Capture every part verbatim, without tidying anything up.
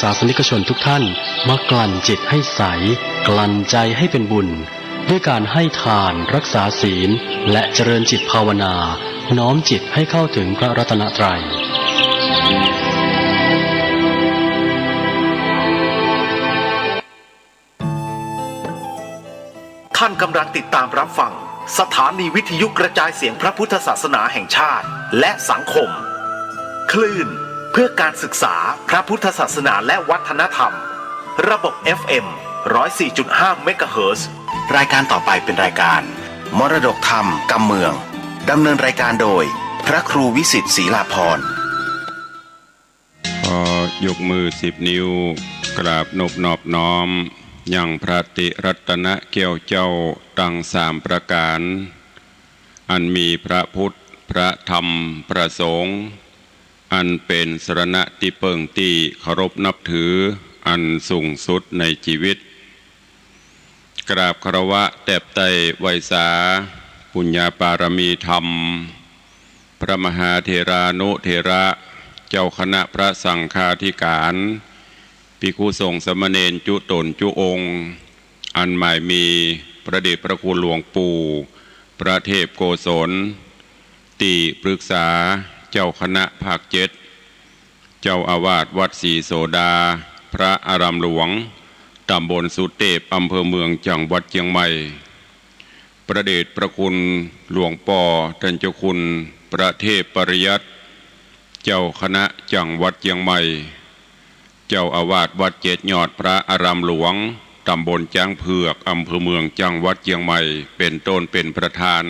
ศาสนิกชนทุกท่านมากลั่นจิตให้ใส กลั่นใจให้เป็นบุญ ด้วยการให้ทาน รักษาศีล และเจริญจิตภาวนา น้อมจิตให้เข้าถึงพระรัตนตรัย ท่านกำลังติดตามรับฟังสถานีวิทยุกระจายเสียงพระพุทธศาสนาแห่งชาติและสังคม คลื่นเพื่อการศึกษาพระพุทธศาสนาและวัฒนธรรม ระบบ เอฟ เอ็ม ร้อยสี่จุดห้า เมกะเฮิรตซ์ รายการต่อไปเป็นรายการมรดกธรรมกำเมือง ดำเนินรายการโดยพระครูวิสิทธิ์ศรีลาภรณ์ ขอยกมือสิบนิ้ว กราบนบนอบน้อม ยังพระติรัตนะแก้วเจ้าตังสามประก๋าน อันมีพระพุทธ พระธรรม พระสงฆ์ อันเป๋นสรณะตี้เปิ้งตี้เคารพนับถือ อันสูงสุดในจีวิต กราบคารวะแตบไต้ไหว้สา ปุญญาปารมีธรรม พระมหาเถรานุเถระ เจ้าคณะพระสังฆาธิก๋าน ภิกขุสงฆ์สามเณรจุ๊ต๋นจุ๊องค์ อันหมายมีพระเดชพระคุณหลวงปู่ พระเทพโกศล ตี้ปรึกษาเจ้าคณะภาคเจ็ด เจ้าอาวาสวัดศรีโสดา พระอารามหลวง ตำบลสุเตพ อำเภอเมือง จังหวัดเจียงใหม่ พระเดชพระคุณหลวงป้อต้านเจ้าคุณพระเทพปริยัติ เจ้าคณะจังหวัดเจียงใหม่ เจ้าอาวาสวัดเจ็ดยอดพระอารามหลวง ตำบลจ๊างเผือก อำเภอเมือง จังหวัดเจียงใหม่ เป๋นต้นเป๋นประธาน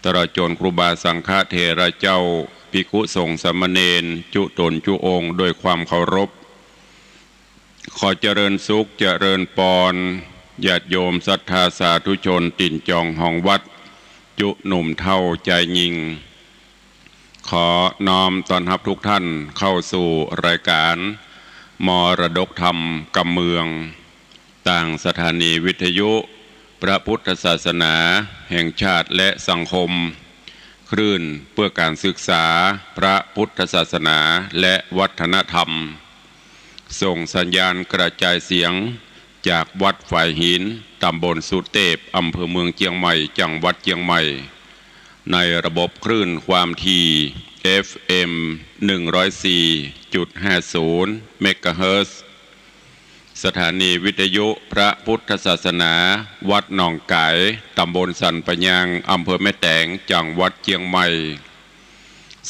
ตลอดจ๋นครูบาสังฆเถระเจ้า ภิกขุสงฆ์สามเณรจุ๊ต๋นจุ๊องค์ ด้วยความเคารพ ขอเจริญสุขเจริญปอน ญาติโยมศรัทธาสาธุชนตี๋นจองฮองวัด จุ๊หนุ่มเฒ่าจายญิง ขอน้อมต้อนฮับทุกท่านเข้าสู่รายการมรดกธรรมกำเมือง ตางสถานีวิทยุพระพุทธศาสนาแห่งชาติและสังคม คลื่นเพื่อการศึกษาพระพุทธศาสนาและวัฒนธรรม ส่งสัญญาณกระจายเสียงจากวัดฝายหิน ตำบลสุเตพ อำเภอเมืองเจียงใหม่ จังหวัดเจียงใหม่ ในระบบคลื่นความถี่ เอฟ เอ็ม หนึ่งร้อยสี่จุดห้าศูนย์ เมกะเฮิรตซ์ สถานีวิทยุพระพุทธศาสนาวัดหนองก๋าย ตำบลสันป่ายาง อำเภอแม่แตง จังหวัดเจียงใหม่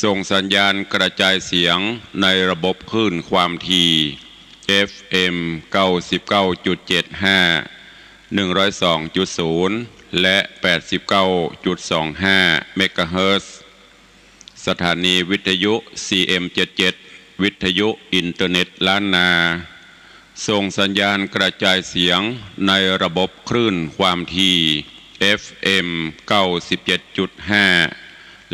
ส่งสัญญาณกระจายเสียงในระบบคลื่นความถี่ เอฟ เอ็ม เก้าสิบเก้าจุดเจ็ดห้า หนึ่งร้อยสองจุดศูนย์ และ แปดสิบเก้าจุดสองห้า เมกะเฮิรตซ์ สถานีวิทยุ ซี เอ็ม เจ็ดเจ็ด วิทยุอินเทอร์เน็ตล้านนา ส่งสัญญาณกระจายเสียงในระบบคลื่นความถี่ เอฟ เอ็ม เก้าสิบเจ็ดจุดห้า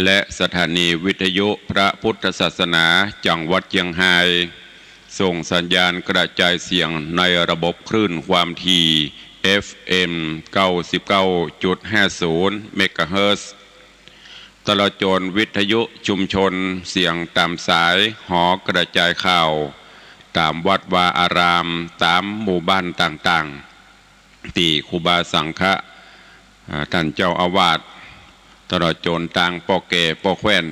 และสถานีวิทยุพระพุทธศาสนาจังหวัดเจียงฮาย ส่งสัญญาณกระจายเสียงในระบบคลื่นความถี่ เอฟ เอ็ม เก้าสิบเก้าจุดห้าศูนย์ เมกะเฮิรตซ์ ตลอดจ๋นวิทยุชุมชนเสียงต๋ามสาย หอกระจายข่าว ต๋ามวัดวาอาราม ต๋ามหมู่บ้านต่างๆ ตี้ครูบาสังฆะ อ่า ต้านเจ้าอาวาส ตลอดจ๋นตางป้อแก่ป้อแคว่น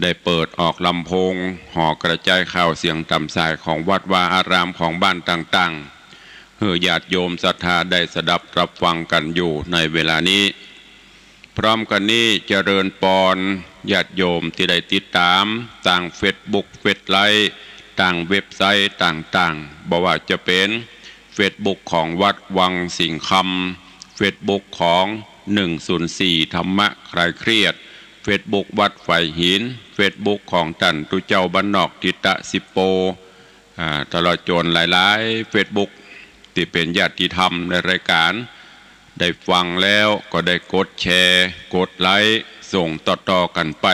ได้เปิดออกลำโพง หอกระจายข่าวเสียงต๋ามสายของวัดวาอารามของบ้านต่างๆ หื้อญาติโยมศรัทธาได้สดับรับฟังกั๋นอยู่ในเวลานี้ พร้อมกั๋นนี้เจริญปอนญาติโยมตี้ได้ติดต๋ามตางเฟซบุ๊ก เฟซไลฟ์ ตางเว็บไซต์ต่างๆ บ่ว่าจะเป๋นเฟซบุ๊กของวัดวังสิงห์คำ เฟซบุ๊กของ หนึ่งศูนย์สี่ ธรรมะคลายเครียด เฟซบุ๊กวัดฝายหิน เฟซบุ๊กของต้านตุ๊เจ้าบ้านนอกทิตะสิบโป อ่า ตลอดจ๋นหลายๆ เฟซบุ๊ก ตี้เป๋นญาติธรรมในรายการ ได้ฟังแล้วก็ได้กดแชร์ กดไลก์ ส่งต่อๆ กั๋นไป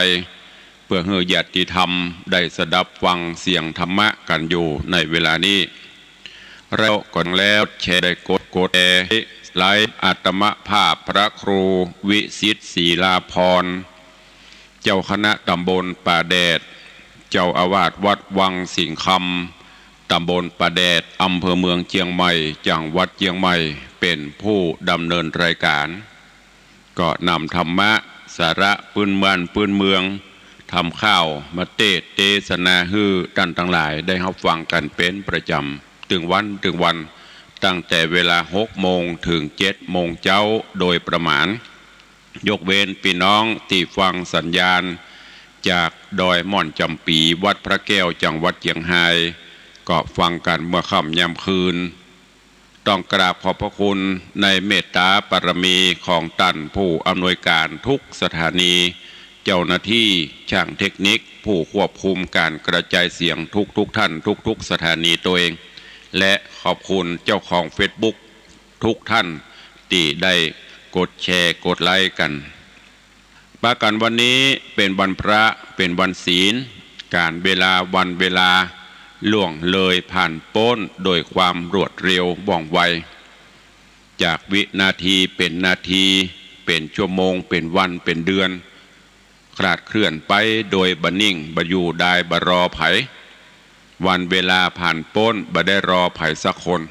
เปื้อหื้อญาติธรรมได้สดับฟังเสียงธรรมะกั๋นอยู่ในเวลานี้ แล้วก็แล้วแชร์ได้กด กดแชร์ไลก์ อาตมาภาพพระครูวิสิทธิ์ศรีลาภรณ์ เจ้าคณะตำบลป่าแดด เจ้าอาวาสวัดวังสิงห์คำ ตำบลป่าแดด อำเภอเมืองเจียงใหม่ จังหวัดเจียงใหม่ เป๋นผู้ดำเนินรายก๋าน ก็นำธรรมะ สาระปื้นบ้านปื้นเมือง ธรรมข่าวมาเตสน์เตสนาหื้อต้านตังหลายได้ฮับฟังกั๋นเป๋นประจ๋ำ ตึงวันตึงวัน ตั้งแต่เวลาหกโมงเถิงเจ็ดโมงเจ๊าโดยประมาณ ยกเว้นปี้น้องตี้ฟังสัญญาณจากดอยม่อนจ๋ำปี๋ วัดพระแก้ว จังหวัดเจียงฮาย ก็ฟังกั๋นเมื่อค่ำยามคืน ต้องกราบขอบพระคุณในเมตต๋าบารมีของต้านผู้อำนวยก๋านทุกสถานี เจ้าหน้าตี้ช่างเทคนิค ผู้ควบคุมก๋านกระจายเสียงทุกๆ ท่าน ทุกๆ สถานีตวยเอง และขอบคุณเจ้าของเฟซบุ๊กทุกท่านตี้ได้กดแชร์กดไลก์กั๋น ปะกั๋นวันนี้เป๋นวันพระ เป๋นวันศีล ก๋าลเวลาวันเวลาล่วงเลยผ่านป๊นโดยความรวดเร็วว่องไว จากวินาทีเป๋นนาที เป๋นชั่วโมง เป๋นวัน เป๋นเดือน คลาดเคลื่อนไปโดยบ่นิ่ง บ่อยู่ดาย บ่รอใผ วันเวลาผ่านป๊น บ่ได้รอใผสักคน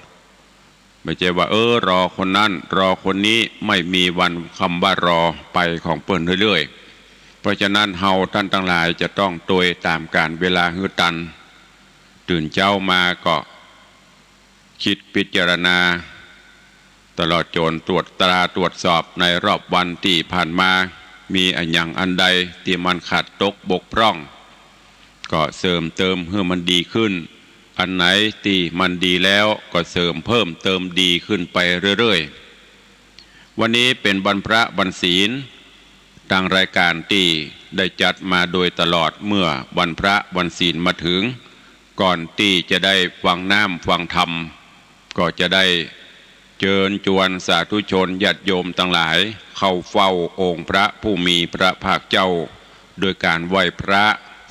บ่ใจ้ว่า เออ รอคนนั้น รอคนนี้ ไม่มีวันคำว่ารอ ไปของเปิ้นเรื่อยๆ เพราะฉะนั้นเฮาต้านตังหลายจะต้องตวยต๋ามก๋าลเวลาหื้อตัน ตื่นเจ๊ามาก็ กึ๊ดพิจารณา ตลอดจ๋นตรวจตราตรวจสอบในรอบวันตี้ผ่านมา มีอะหยังอันใดตี้มันขาดตกบกพร่อง ก็เสริมเติมหื้อมันดีขึ้น อันไหนตี้มันดีแล้วก็เสริมเพิ่มเติมดีขึ้นไปเรื่อยๆ วันนี้เป๋นวันพระวันศีล ตางรายก๋านตี้ได้จัดมาโดยตลอดเมื่อวันพระวันศีลมาเถิง ก่อนตี้จะได้ฟังน้ำฟังธรรม ก็จะได้เจิญจวนสาธุชนญาติโยมตังหลาย เข้าเฝ้าองค์พระผู้มีพระภาคเจ้า โดยก๋านไหว้พระ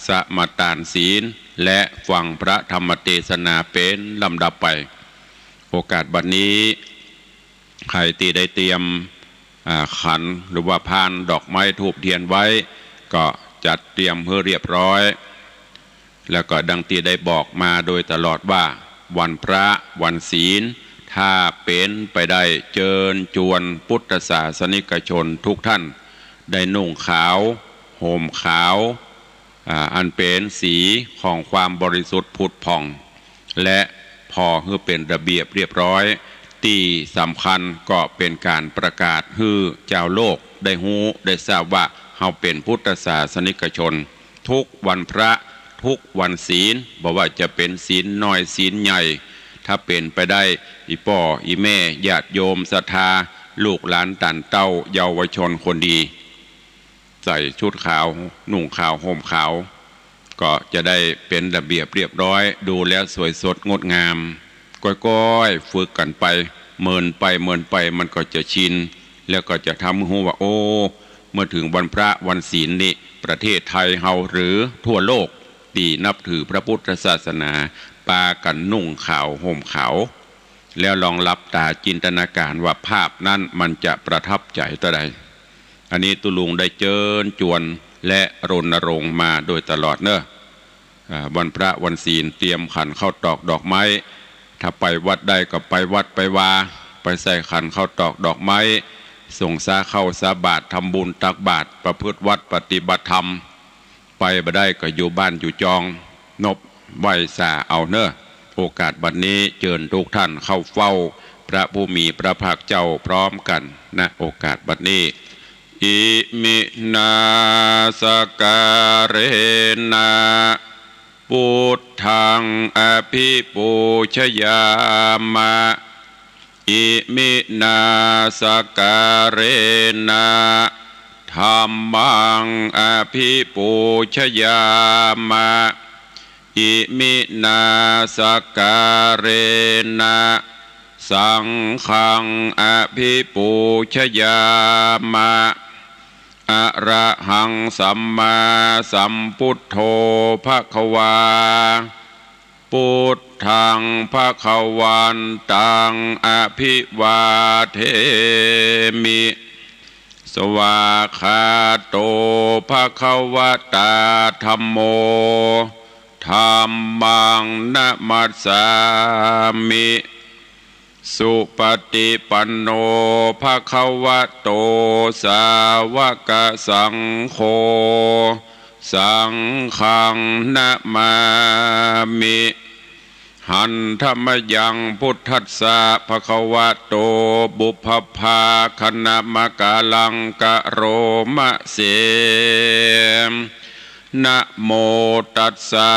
สมาตานศีล และฟังพระธรรมเตสนาเป๋นลำดับไป โอกาสบัดนี้ ใผตี้ได้เตรียม อ่า ขันหรือว่าพานดอกไม้ธูปเตียนไว้ ก็จัดเตรียมหื้อเรียบร้อย แล้วก็ดังตี้ได้บอกมาโดยตลอดว่า วันพระวันศีล ถ้าเป๋นไปได้เจิญจวนพุทธศาสนิกชนทุกท่าน ได้นุ่งขาว ห่มขาว อ่า อันเป๋นสีของความบริสุทธิ์ผุดผ่อง และผ่อหื้อเป๋นระเบียบเรียบร้อย ตี้สำคัญก็เป๋นก๋านประกาศหื้อจาวโลกได้ฮู้ได้ทราบว่า เฮาเป๋นพุทธศาสนิกชน ทุกวันพระ ทุกวันศีล บ่ว่าจะเป๋นศีลน้อยศีลใหญ่ ถ้าเป๋นไปได้ อี่ป้ออี่แม่ญาติโยมศรัทธา ลูกหลานต้านเต้าเยาวชนคนดี ใส่ชุดขาว นุ่งขาว ห่มขาว ก็จะได้เป๋นระเบียบเรียบร้อย ดูแล้วสวยสดงดงาม ก้อยๆ ฝึกกั๋นไป เมินไปเมินไปมันก็จะชิน แล้วก็จะทำหื้อฮู้ว่า โอ้ เมื่อเถิงวันพระวันศีลนี่ ประเทศไทยเฮาหรือทั่วโลกตี้นับถือพระพุทธศาสนา ปากั๋นนุ่งขาวห่มขาว แล้วลองหลับต๋าจินตนาก๋านว่าภาพนั้นมันจะประทับใจ๋เต้าใด อันนี้ตุ๊ลุงได้เจิญจวนและรณรงค์มาโดยตลอดเน่อ อ่า วันพระวันศีลเตรียมขันข้าวตอกดอกไม้ ถ้าไปวัดได้ก็ไปวัดไปวา ไปใส่ขันข้าวตอกดอกไม้ สงสาข้าวสาบาตร ทำบุญตักบาตร ประพฤติวัตรปฏิบัติธรรม ไปบ่ได้ก็อยู่บ้านอยู่จอง นบไหว้สาเอาเน่อ โอกาสบัดนี้เจิญทุกท่านเข้าเฝ้าพระผู้มีพระภาคเจ้าพร้อมกั๋น ณ โอกาสบัดนี้ อิมินา สการะนะ พุทธัง อภิปูชยามะ อิมินา สการะนะ ธัมมัง อภิปูชยามะ อิมินา สการะนะ สังฆัง อภิปูชยามะ อะระหัง สัมมาสัมพุทโธ ภะคะวา พุทธัง ภะคะวันตัง อะภิวาเทมิ สวากขาโต ภะคะวะตา ธัมโม ธัมมังนะมัสสามิ สุปะติปันโน ภะคะวะโต สาวะกะสังโฆ สังฆังนะมามิ หันธะมะยัง พุทธัสสะ ภะคะวะโต ปุพพะภาคะนะมะกะลัง กะโรมะเส นะโมตัสสะ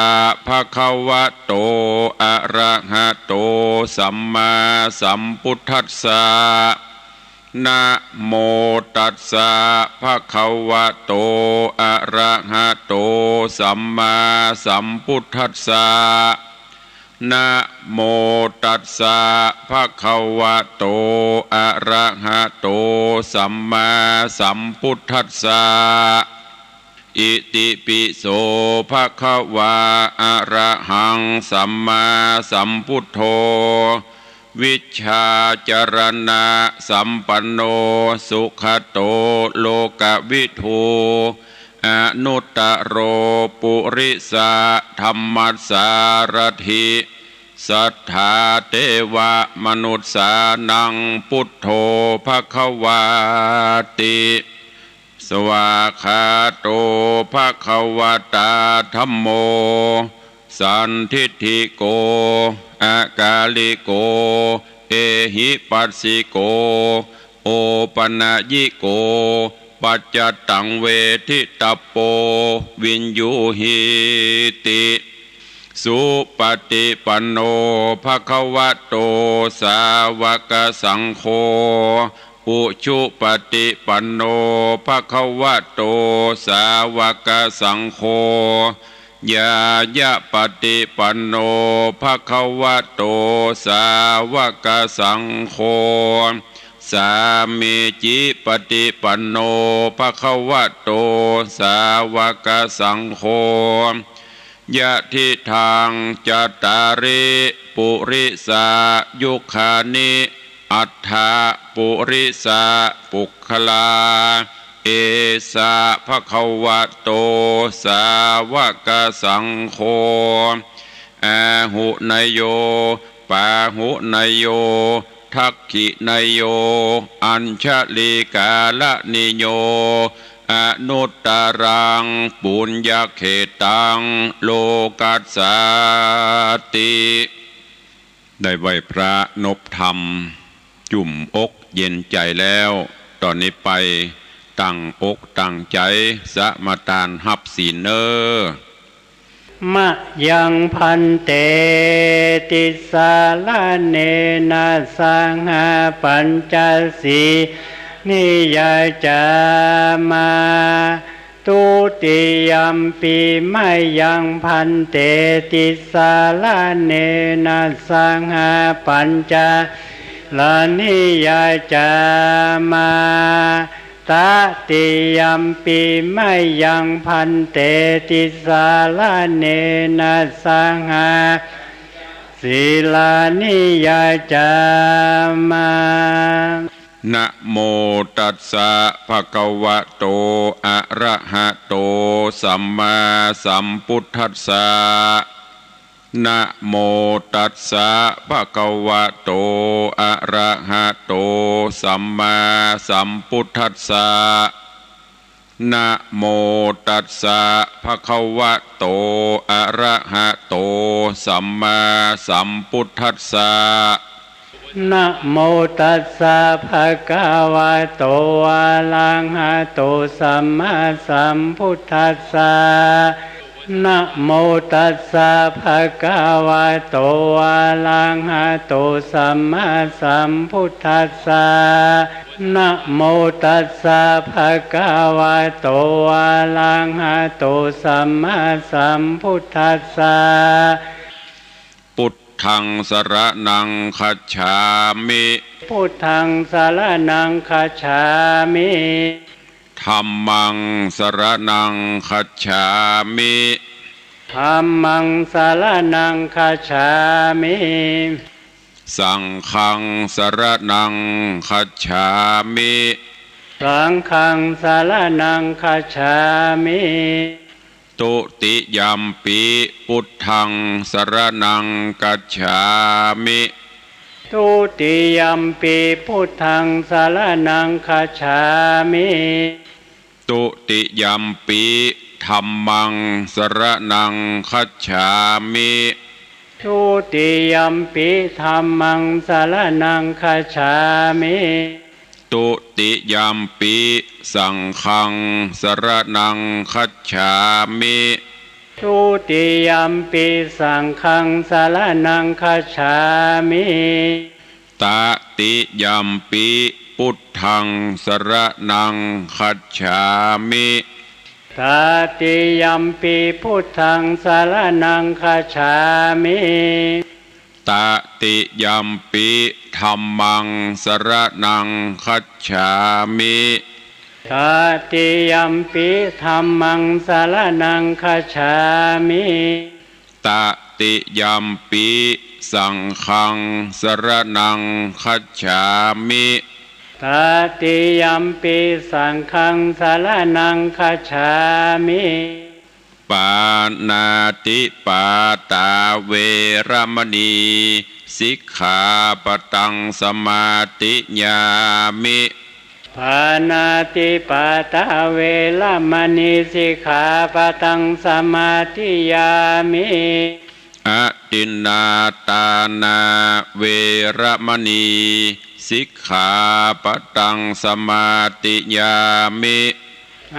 ภะคะวะโต อะระหะโต สัมมาสัมพุทธัสสะ นะโมตัสสะ ภะคะวะโต อะระหะโต สัมมาสัมพุทธัสสะ นะโมตัสสะ ภะคะวะโต อะระหะโต สัมมาสัมพุทธัสสะ อิติปิโส ภะคะวะ อะระหัง สัมมาสัมพุทโธ วิชชาจารณะสัมปันโน สุขะโต โลกะวิทู อนุตตะโร ปุริสะธัมมัสสารถิ สัทธาเตวะมนุสสานัง พุทโธ ภะคะวาติ สวากขาโต ภะคะวะตา ธัมโม สันทิฏฐิโก อะกาลิโก เอหิปัสสิโก โอปะนะยิโก ปัจจะตัง เวทิตะปโป วิญญูหีติ สุปะติปันโน ภะคะวะโต สาวะกะสังโฆ อุชุปะติปันโน ภะคะวะโต สาวะกะสังโฆ ญาณะปะติปันโน ภะคะวะโต สาวะกะสังโฆ สามีจิปะติปันโน ภะคะวะโต สาวะกะสังโฆ ยะทิทัง จัตตาริ ปุริสายุคานิ อัตถะ ปุริสะปุคคลา เอสะ ภะคะวะโต สาวะกะสังโฆ อาหุเนโย ปาหุเนโย ทักขิเนโย อัญชะลีกาละนิโย อนุตตะรัง ปุญญะเขตัง โลกัสสาติ ได้ไหว้พระนบธรรม จุ่มอกเย็นใจ๋แล้ว ต่อนี้ไปตั้งอกตั้งใจ๋สมาตานฮับศีลเน่อ มะยัง ภันเต ติสสะระเณนะ สังฆะ ปัญจะสีลานิ ยาจามะ ทุติยัมปิ มะยัง ภันเต ติสสะระเณนะ สังฆะ ปัญจะสีลานิ ยาจามะ ตติยัมปิ มะยัง ภันเต ติสสะระเณนะ สังฆะ ปัญจะสีลานิ ยาจามะ นะโมตัสสะ ภะคะวะโต อะระหะโต สัมมาสัมพุทธัสสะ นะโมตัสสะ ภะคะวะโต อะระหะโต สัมมาสัมพุทธัสสะ นะโมตัสสะ ภะคะวะโต อะระหะโต สัมมาสัมพุทธัสสะ นะโมตัสสะ ภะคะวะโต อะระหะโต สัมมาสัมพุทธัสสะ นะโมตัสสะ ภะคะวะโต อะระหะโต สัมมาสัมพุทธัสสะ นะโมตัสสะ ภะคะวะโต อะระหะโต สัมมาสัมพุทธัสสะ พุทธังสะระณังคัจฉามิ พุทธังสะระณังคัจฉามิ ธัมมังสะระณังคัจฉามิ ธัมมังสะระณังคัจฉามิ สังฆังสะระณังคัจฉามิ สังฆังสะระณังคัจฉามิ ทุติยัมปิ พุทธัง สรณัง คัจฉามิ ทุติยัมปิ พุทธัง สรณัง คัจฉามิ ทุติยัมปิ ธัมมัง สรณัง คัจฉามิ ทุติยัมปิ ธัมมัง สรณัง คัจฉามิ ทุติยัมปิ สังฆัง สรณัง คัจฉามิ ทุติยัมปิ สังฆัง สรณัง คัจฉามิ ตติยัมปิ พุทธัง สรณัง คัจฉามิ ตติยัมปิ พุทธัง สรณัง คัจฉามิ ตติยัมปิ ธัมมัง สรณัง คัจฉามิ ตติยัมปิ ธัมมัง สรณัง คัจฉามิ ตติยัมปิ สังฆัง สรณัง คัจฉามิ ตติยัมปิ สังฆัง สรณัง คัจฉามิ ปาณาติปาตา เวระมะณี สิกขาปะตัง สมาธิยามิ ปาณาติปาตา เวระมะณี สิกขาปะตัง สมาธิยามิ อทินนาทานา เวระมะณี สิกขาปะตัง สมาธิยามิ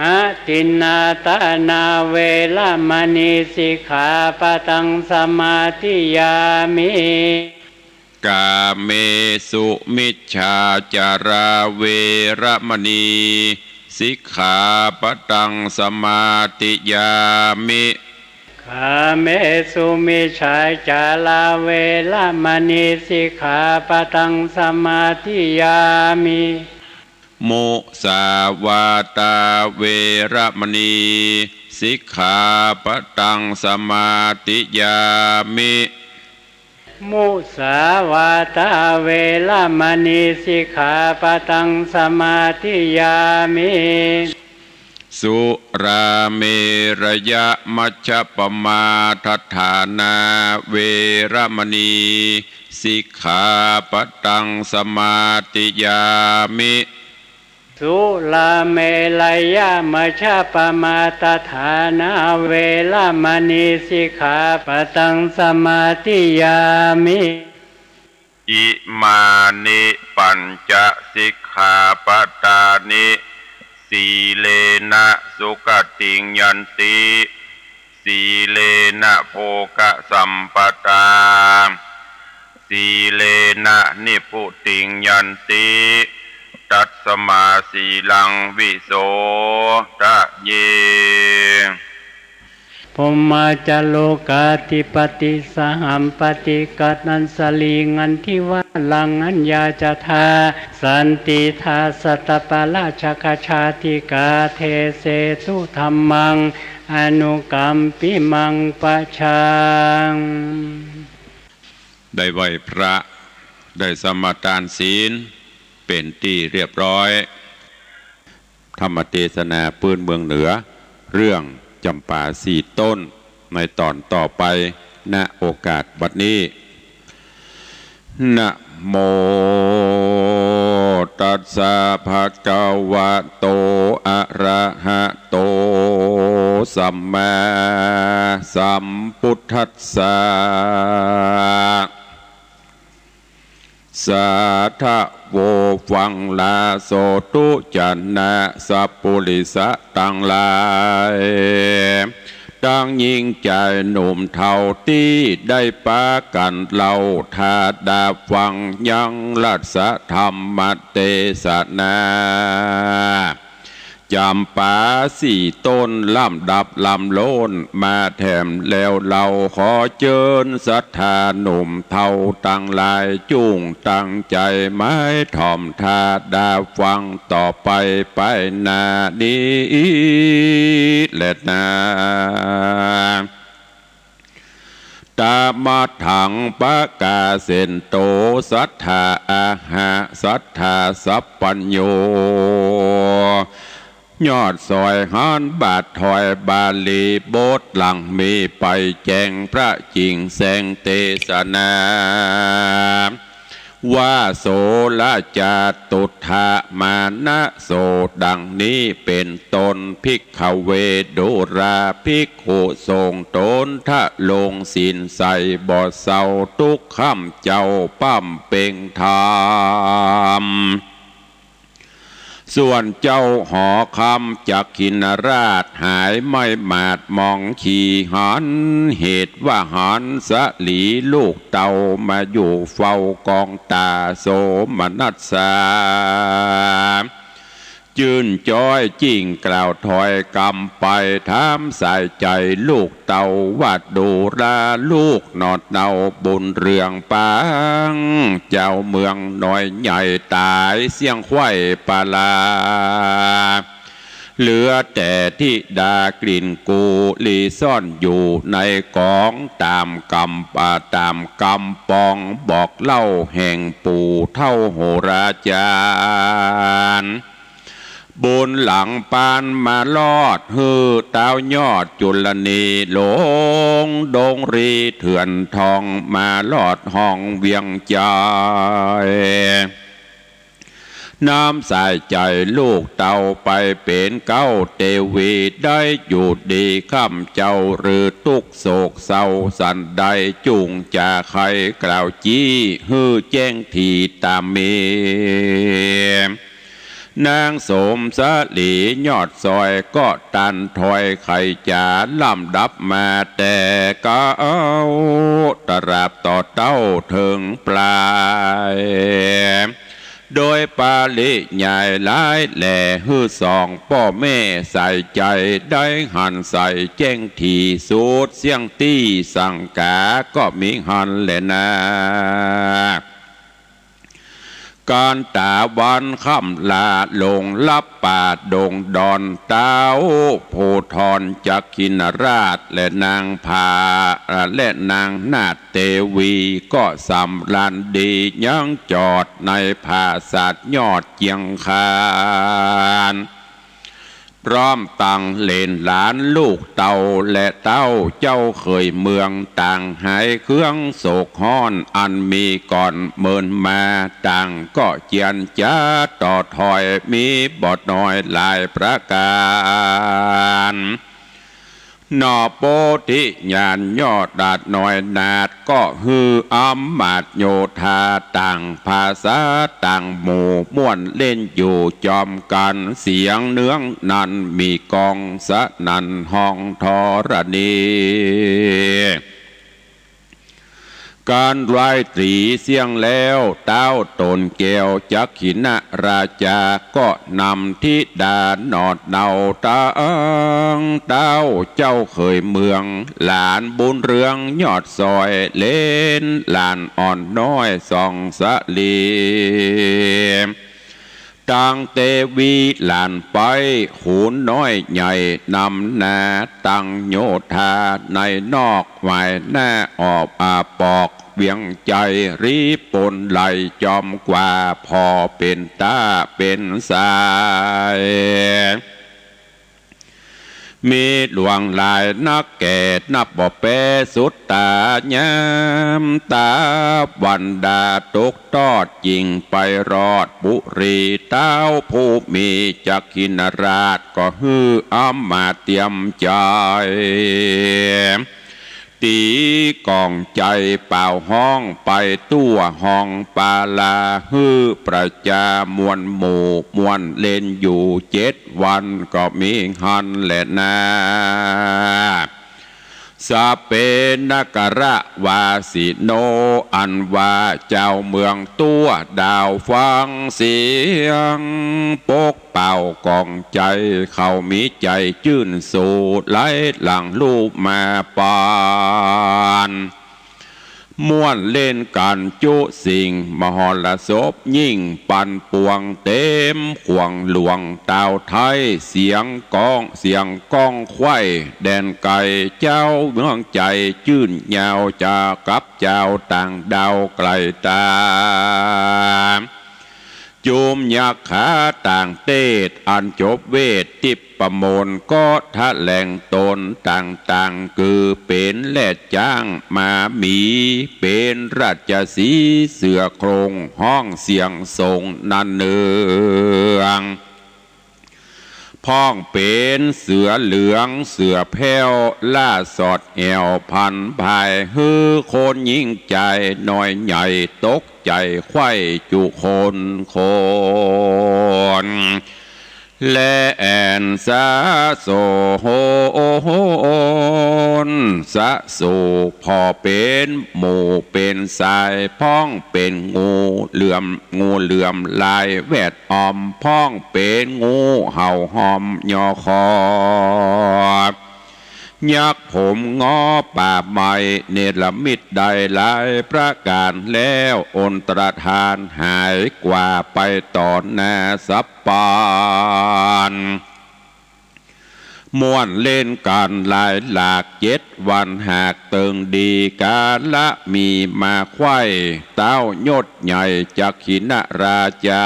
อทินนาทานา เวระมะณี สิกขาปะตัง สมาธิยามิ กาเมสุมิจฉาจารา เวระมะณี สิกขาปะตัง สมาธิยามิ กาเมสุมิจฉาจารา เวระมะณี สิกขาปะตัง สมาธิยามิ มุสาวาทา เวระมะณี สิกขาปะตัง สมาธิยามิ มุสาวาทา เวระมะณี สิกขาปะตัง สมาธิยามิ สุราเมรยะมัชฌปมาทฐานา เวระมะณี สิกขาปะตัง สมาธิยามิ สุราเมรยะมัชฌปมาทฐานา เวระมะณี สิกขาปะตัง สมาธิยามิ อิมานิปัญจสิกขาปะตานิ สีเลนะสุขติงยันติ สีเลนะโภคะสัมปะทา สีเลนะนิพพุติงยันติ ตัสมาสีลังวิโสทะเย พรหมาจาโรกาธิปติ สหัมปติ กตัญจลี งันทิวารัง อัญญาจทา สันติทา สัตตปาราชกชาติกา เทเสตุ ธัมมัง อนุกัมปิมัง ปะชัง ได้ไหว้พระ ได้สมาทานศีล เป๋นตี้เรียบร้อย ธรรมเทศนาปื้นเมืองเหนือ เรื่องจ๋ำปาสี่ต้น ในต๋อนต่อไป ณ โอกาสบัดนี้ นะโมตัสสะ ภะคะวะโต อะระหะโต สัมมาสัมพุทธัสสะ สาธะโว ฟังลาโสธุ จะนะสัปปุริสะตังหลาย ตังญิงจายหนุ่มเฒ่าตี้ได้ปากั๋นเล่า ถ้าดาฟังยังรัสธรรมเตสนา จ๋ำปาสี่ต้น ลำดับลำโล้นมาแถมแล้วเล่า ขอเจิญศรัทธาหนุ่มเฒ่าตังหลาย จุ่งตั้งใจ๋หมายถ่อม ถ้าดาฟังต่อไปไปหน้านี้แลนา ตมะถัง ปะกาเสนโต สัตถาอะหะ สัตถาสัพพัญญู ยอดสอยหันบาทถอยบาลีบทหลังมีไปแจ้งพระจิ่งแสงเตสนา ว่าโสรจาตุฏฐมานะโส ดังนี้เป๋นต้น ภิกขเว ดูราภิกขุสงฆ์ ตนทะลงศีลใสบ่เซา ตุ๊กค่ำเจ๊าปำเป็งธรรม ส่วนเจ้าหอคำจักขินราชหายไม่หมาดหมอง ขี้หันเหตุว่าหันสลีลูกเต้ามาอยู่เฝ้ากองต๋าโสมนัสสา จื้นจ๊อยจิ่งกล่าวถอยกำไป ถามสายใจ๋ลูกเต้าว่า ดูราลูกหนอดเนาบุญเรืองปาง เจ้าเมืองน้อยใหญ่ต๋ายเสี้ยงไขว้ปลา เหลือแต่ธิดากลิ่นกูลีซ่อนอยู่ในก๋อง ต๋ามกำ อ่า ต๋ามกำปองบอกเล่าแห่งปู่เฒ่าโหราจ๋ารย์ บุญหลังปานมารอด หื้อต้าวยอดจุลนีลงดงรีเถื่อนทอง มารอดห้องเวียงใจ๋ น้ำสายใจ๋ลูกเต้าไปเป๋นเก๊าเตวี ได้อยู่ดีค่ำเจ๊า หรือตุ๊กโศกเศร้าสันใด จุ่งจาใค่กล่าวจี้ หื้อแจ้งถี่ต๋ามมี นางโสมสลียอดสอยก็ตันถ้อยไขจ๋า ลำดับมาแต่เก๊า ตราบต่อเต้าเถิงปลาย โดยปริยายหลายแหล่ หื้อสองป้อแม่สายใจ๋ ได้หันใสแจ้งถี่สุด เสี้ยงตี้สังกาก็มีหันแลนา ก๋านต๋าวันค่ำลาลงลับป่าดงดอน ต้าวภูธรจักขินราชและนางผา และนางนาฏเตวี ก็สำราญดียังจอดในผาสาทยอดเจียงคาน พร้อมตังเหลนหลานลูกเต้าและเต้าเจ้าเขยเมือง ต่างหายเครื่องโศกฮ้อนอันมีก่อนเมินมา ต่างก็เจียรจ๋าต่อถ้อยมีบ่น้อยหลายประก๋าน หนอโปธิญาณยอดดาดน้อยนาฏ ก็หื้ออำมาตย์โยธาต่างภาษาต่างหมู่ ม่วนเล่นอยู่จอมกั๋น เสียงเนื้องนั้นมีก้องสนั่นห้องธรณี ก๋านไหว้ตรีเสี้ยงแล้ว ต้าวต๋นแก้วจักขินราชา ก็นำธิดาหนอดเนาตัง ต้าวเจ้าเขยเมือง หลานบุญเรืองยอดสอย เหลนหลานอ่อนน้อยส่องสลี ตังเตวีหลานไป ขุนน้อยใหญ่นำหน้า ตังโยธาในนอก หวายหน้าออกอาปอก เวียงใจ๋รีบปนไหล จอมกว่าผ่อเป๋นต้าเป๋นสาย มีหลวงหลายนักแก่นับบ่แปสุดต๋ายาม ต๋าวันดาตกตอดจิ่งไปรอดปุรี ต้าวผู้มีจักขินราชก็หื้ออำมาตย์เตียมใจ๋ ตี๋ก๋องใจ๋เป่าฮ้องไปทั่วห้องปาลา หื้อประจาม่วนหมู่ม่วนเล่นอยู่เจ็ดวันก็มีหันแลนา สัพเพนครวาสิโน อันว่าจาวเมืองตั้วดาวฟังเสียงปกเป่าก๋องใจ๋เขามีใจ๋จื้นสู ไหลหลั่งลู่มาปาน ม่วนเล่นกั๋นจุสิ่ง มหรสพยิ่งปันปวง เต็มข่วงหลวงตาวไทย เสียงก้อง เสียงก้องไขว้แดนไก๋ จาวเมืองใจ๋จื้นยาว จากับจาวต่างดาวไก๋ต๋า จุมยักขาต่างเตศ อันจบเวททิพย์ประมน ก็แถลงตนต่างๆ คือเป๋นแรดจ๊าง หมาหมี เป๋นราชสีห์เสือโคร่ง ฮ้องเสียงสงนั่นเนือง พ่องเป๋นเสือเหลืองเสือแผ้ว ล่าสอดแอ่วพันภาย หื้อคนหญิงจายน้อยใหญ่ ตกใจ๋ใคว่จุคนคน และแอ่นสะโสน สะสู่ผ่อเป๋นหมู่เป๋นสาย พ่องเป๋นงูเหลือม งูเหลือมลายแวดอ้อม พ่องเป๋นงูเห่าหอมยอคอ ยักษ์ผมงอป่าไม้ เนรมิตได้หลายประก๋าน แล้วอนตรธานหายกว่าไปต่อหน้าสัปปาน ม่วนเล่นกั๋นหลายหลากเจ็ดวัน หากเติงดีกาละมีมาใคว่ เต้ายศใหญ่จักขินราชา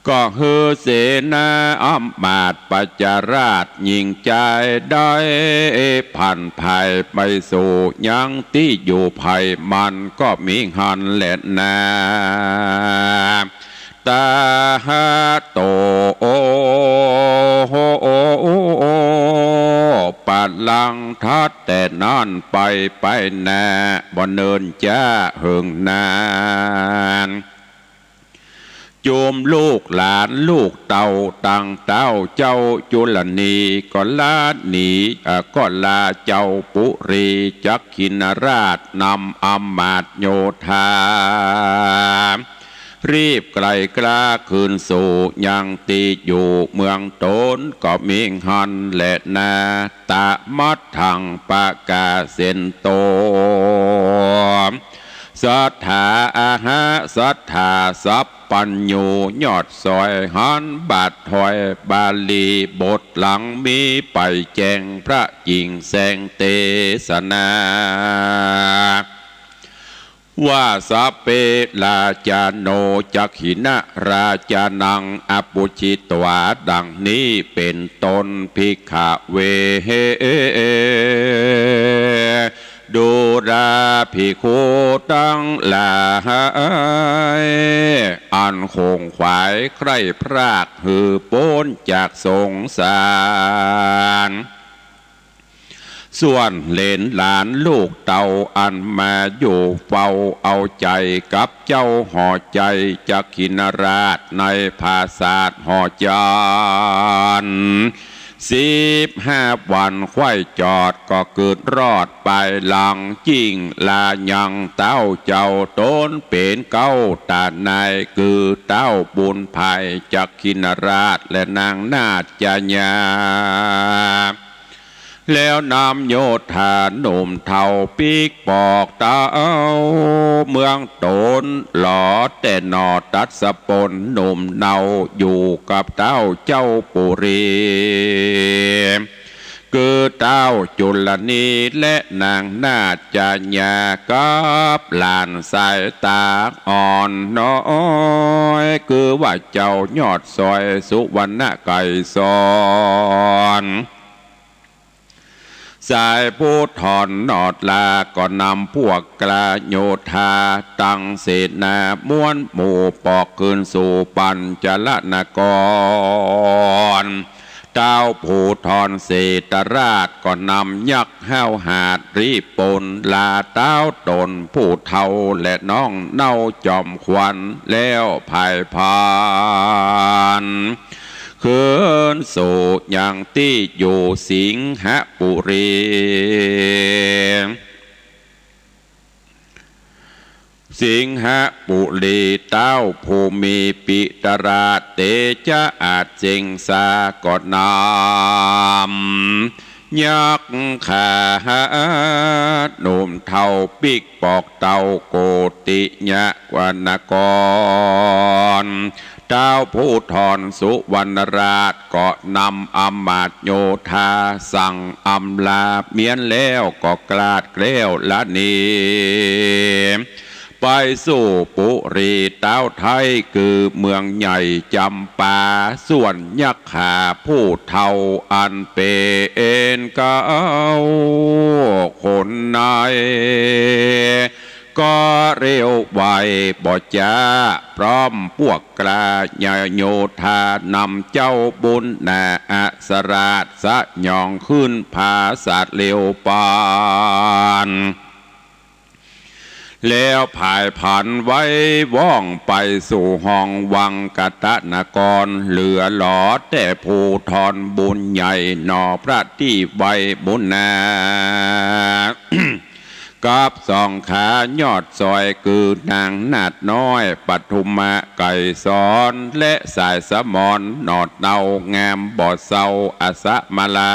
ก็หื้อเสนาอำมาตย์ประชาราษฎร์หญิงจาย ได้ผันภายไปสู่ยังตี้อยู่ใผมัน ก็มีหั้นแลนา ตาหะโต ปะลังทัดแต่นั้นไป ไปหน้าบ่เนินจ๊าเหิงนาน จุมลูกหลานลูกเต้าตังเต้าเจ้าจุลนี ก็ลาหนี เอ่อ ก็ลาเจ้าปุรีจักขินราช นำอำมาตย์โยธา รีบไกลกล้าคืนสู่ยังตี้อยู่เมืองตน ก็มีหั้นแลนา ตะมัดถังปะกาเสนโต สัตถาอาหะ สัตถาสัพพัญญู ยอดสอยหันบาทถอย บาลีบทหลังมีไปแจ้ง พระจิ่งแสงเตสนา ว่า สัพเพราชาโน จักขินราชานัง อปุชฌิตวา ดังนี้เป๋นต้น ภิกขะเว ดูราภิกขุตังหลาย อันขงขวายใคร่พรากหื้อป๊นจากสงสาร ส่วนเหลนหลานลูกเต้าอันมาอยู่เฝ้าเอาใจ๋กับเจ้าหอใจ๋จักขินราชในผาสาทหอจันทร์ สิบห้าวันใคว่จอดก็เกิดรอดไปหลัง จิ่งลายังเต้าเจ้าตนเป๋นเก๊าตานาย คือเต้าบุญภายจักขินราชและนางนาฏจญา แล้วนำโยธาหนุ่มเฒ่าปิ๊กปอกเต้าเมืองตน หล่อแต่หน่อตัสปนหนุ่มเนาอยู่กับเต้าเจ้าปุรี คือเต้าจุลนีและนางนาฏจญา กับหลานสายตาอ่อนน้อย คือว่าเจ้ายอดสอยสุวรรณไกรสอน สายภูธรนอดลา ก็นำพวกกล้าโยธา ตั้งเสนาม้วนหมู่ปอกคืนสู่ปัญจลนคร เต้าภูธรเศรษฐราชก็นำยักษ์ห้าวหาดรีบปน ลาเต้าตนผู้เฒ่าและน้องเนาจอมขวัญ แล้วผายพาน คืนสู่ยังตี้อยู่สิงหปุรี สิงหปุรี เต้าผู้มีปิตราชเตจะอาจเจ๋งสาก็นำ ยักขาหนุ่มเฒ่าปิ๊กปอกเต้าโกติยะวนคร เต้าภูธรสุวรรณราชก็นำอำมาตย์โยธาสั่งอำลาเมียนแล้วก็กลาดแคล้วละหนี ไปสู่ปุรีต้าวไทย คือเมืองใหญ่จำปา ส่วนยักขาผู้เฒ่าอันเป๋นเกล้าคนใน ก็เร็วไวบ่จ๊า พร้อมปวกกล้า ยโยธานำเจ้าบุญนา อสราชสยองขึ้นผาสัตว์เร็วปาน แล้วผายผันไวว่องไปสู่ห้องวังกตนคร เหลือหลอแต่ภูธรบุญใหญ่หนอ พระตี้ไวบุญนา กับสองขายอดสอย คือนางนาฏน้อยปทุมะไกรสร และสายสมรหนอดเนา งามบ่เซาอสมรา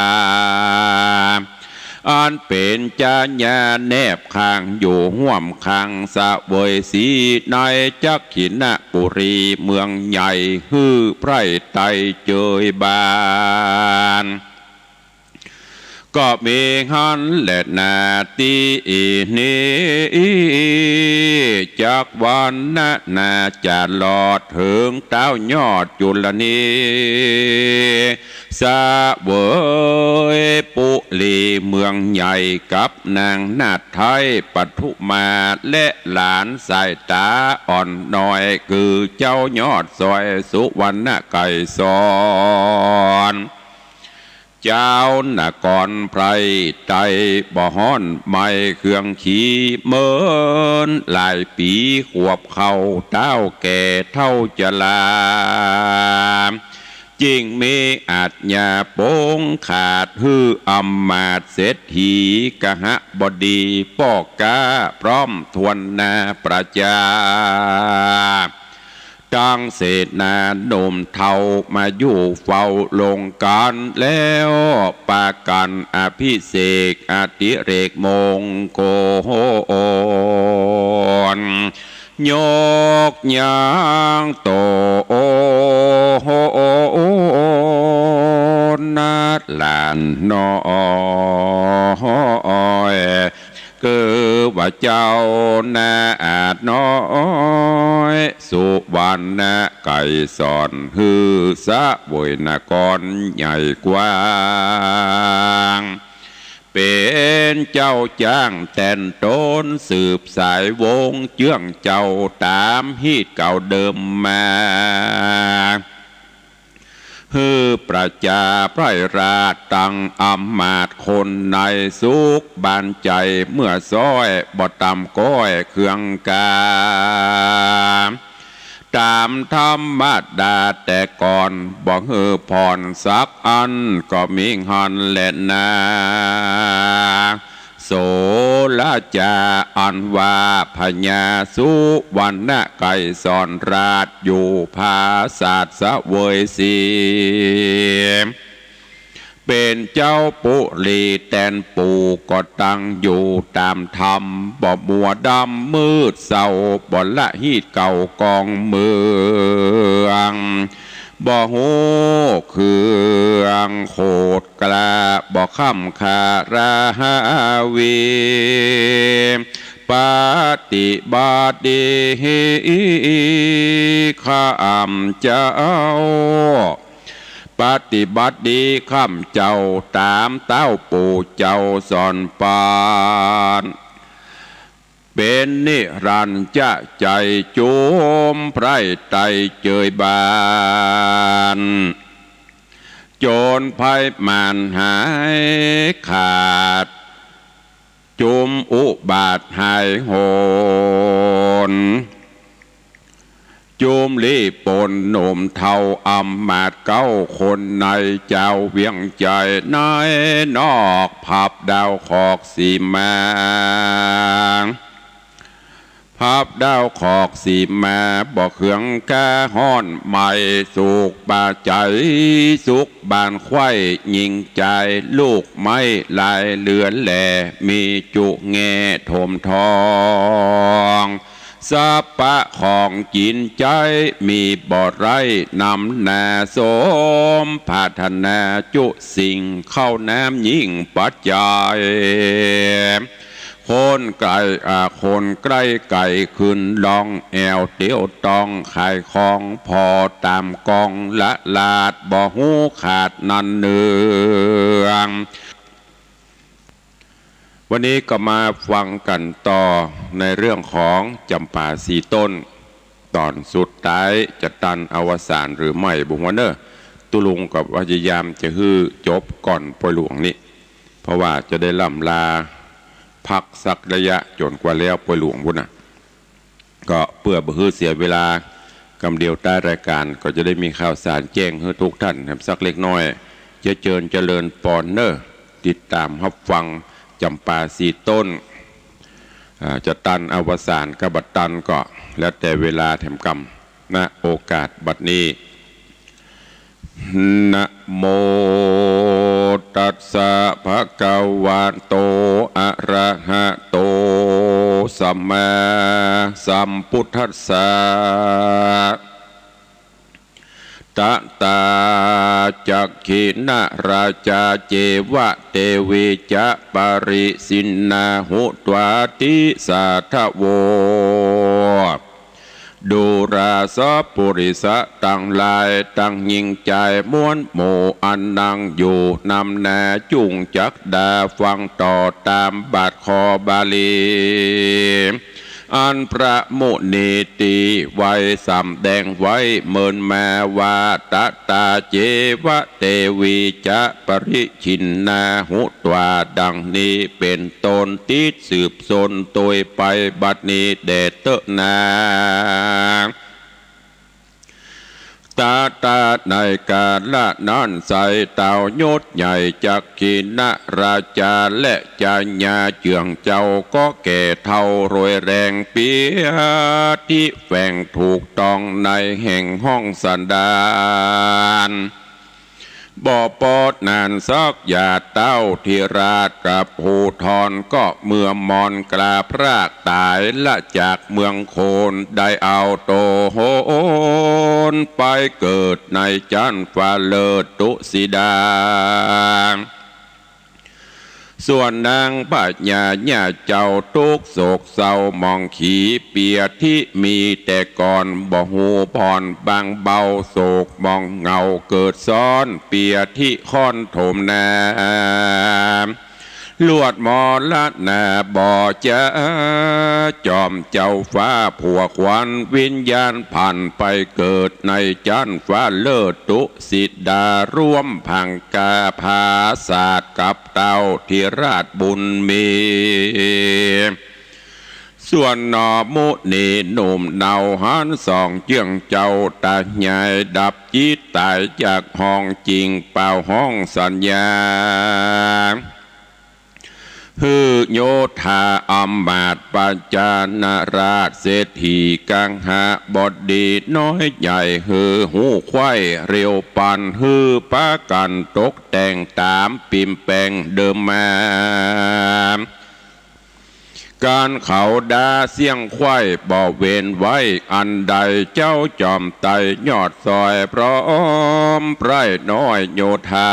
อันเป๋นจาญาแนบข้างอยู่ฮ่วมข้าง เสวยสีในจักขินปุรีเมืองใหญ่ หื้อไพร่ไตรเจยบาน ก็มีหั้นแลนาตี้นี้ จักวรรณนาจะหลอดเถิงต้าวยอดจุลนี เสวยปุรีเมืองใหญ่ กับนางนาฏไทยปทุมา และหลานสายต๋าอ่อนน้อย คือเจ้ายอดสอยสุวรรณไกรสร เจ้านครไพร่ไตรบ่ฮ้อนไหม้เครื่องขี เมินหลายปี๋ขวบเข้า ต้าวแก่เฒ่าจรา จึงมีอาชญาปงขาด หื้ออำมาตย์เศรษฐีกหบดี ป้อก๊าพร้อมถ้วนหน้าประจา ตังเสนาหนุ่มเฒ่ามาอยู่เฝ้าลงกัน แล้วปากั๋นอภิเษกอดิเรกมงคล ยกย่างโตนาฏหลานน้อย คือว่าเจ้านาฏน้อยสุวรรณไกรสร หื้อเสวยนครใหญ่กว้าง เป๋นเจ้าจ้างแตนต้น สืบสายวงศ์เจื้องเจ้า ต๋ามฮีตเก่าเดิมมา หื้อประจาไพร่ราชตังอำมาตย์คนใน สุขบานใจ๋เมื่อซ้อย บ่ต่ำก้อยเครื่องกา ต๋ามธรรมดาแต่ก่อน บ่หื้อผ่อนสักอัน ก็มีหั้นแลนา โสราจาอันว่าพญาสุวรรณไกรสรราช อยู่ผาสัตว์เสวยสี เป๋นเจ้าปุรีแตนปู่ ก็ตั้งอยู่ต๋ามธรรม บ่มัวดำมืดเศร้า บ่ละฮีตเก่ากองเมือง บ่ฮู้เครื่องโขดกล้า บ่ค้ำคาราวี ปฏิบัติดีข้าพเจ้า ปฏิบัติดีข้าพเจ้า ต๋ามเต้าปู่เจ้าสอนปาน เป๋นนิรันดร์จะใจ๋จุมไพร่ไตรเจยบาน จนภัยมารหายขาด จุมอุบาทหายโหน จุมลี้ปนหนุ่มเฒ่าอำมาตย์เก๊าคนใน จาวเวียงใจ๋ในนอก พับดาวขอกสีมา พับดาวขอกสีมา บ่เคืองกาฮ้อนไหม้ สุขบาใจ๋ สุขบานใคว่ ญิงจายลูกไม้หลายเรือนแล มีจุแง่ถมทอง สัพพะของกิ๋นใจ๊ มีบ่ไร้นำหน้า สมปรารถนาจุสิ่ง ข้าวน้ำยิ่งปัจจัย คนไก๋ อ่า คนใก้ไก๋ขึ้นลอง แอ่วเตียวตองขายของ ผ่อต๋ามกองละลาด บ่ฮู้ขาดนันเนือง วันนี้ก็มาฟังกั๋นต่อในเรื่องของจ๋ำปาสี่ต้น ต๋อนสุดต๊าย จะตันอวสานหรือไม่บ่ฮู้เน่อ ตุ๊ลุงก็พยายามจะหื้อจบก่อนป่วยหลวงนี้ เพราะว่าจะได้ล่ำลาพักสักระยะจ๋นกว่าแล้วป่วยหลวงปู้นน่ะ ก็เปื้อบ่หื้อเสียเวลา กำเดียวต๊ายรายก๋านก็จะได้มีข่าวสารแจ้งหื้อทุกท่านแหมสักเล็กน้อย จะเจิญเจริญปอนเน่อ ติดต๋ามฮับฟังจ๋ำปาสี่ต้น อ่า จะตันอวสานกับบ่ตันก็แล้วแต่เวลาแถมกำ ณ โอกาสบัดนี้ นะโมตัสสะ ภะคะวะโต อะระหะโต สัมมาสัมพุทธัสสะ ตะตา จักขิณะราจา เจวะ เตวี จะ ปะริชินนา หุตวา ติสาทะโว ดูราสะปุริสะตังหลาย ตังญิงจายมวลหมู่ อันนั่งอยู่นำหน้า จุ่งจักดาฟังต่อต๋ามบาทคอบาลี อันพระมุนีตี้ไหว้สำแดงไว้เมินมาว่า ตะตา เจวะ เตวี จะ ปะริชินนา หุตวา ดังนี้เป๋นต้น ติดสืบสนโตยไปบัดนี้แด่เต๊อะนา ตะตา ในกาละนั้นไส้ เต้ายศใหญ่จักขิณราจา และจาญาเจื้องเจ้า ก็แก่เฒ่าโรยแรง เปียทิแฝงถูกต้อง ในแห่งห้องสันดาน บ่ปอดนานสักหยาด เต้าธิราชกับภูธร ก็เมื่อมอนกล้าพรากต๋าย ละจากเมืองโคน ได้เอาโตโหนไปเกิดในจั๊นฟ้าเลิศตุสิดา ส่วนนางพญาญาเจ้าตุ๊กข์โศกเศร้าหมองขี เปียทิมีแต่ก่อน บ่ฮู้ผ่อนบางเบา โศกหมองเหงาเกิดซ้อน เปียทิค่อนโถมนา ลวดมรณาบ่จ๋า จอมเจ้าฟ้าผัวขวัญ วิญญาณผันไปเกิดในจั๊นฟ้าเลิศตุสิดา ร่วมพังกาผาสาทกับเต้าธิราชบุญมี ส่วนหน่อมุนีหนุ่มเนาหันสองเจื้องเจ้าตายาย ดับจิตต๋ายจากห้อง จิ่งเป่าฮ้องสัญญา หื้อโยธาอำมาตย์ประจานาราช เศรษฐีกหบดีน้อยใหญ่ หื้อฮู้ใคว่เร็วปัน หื้อปากั๋นตกแต่งต๋ามปิ่มแป๋งเดิมมา ก๋านเขาดาเสี้ยงใคว่บ่เว้นไว้อันใด เจ้าจอมไตรยอดซอยพร้อมไพร่น้อยโยธา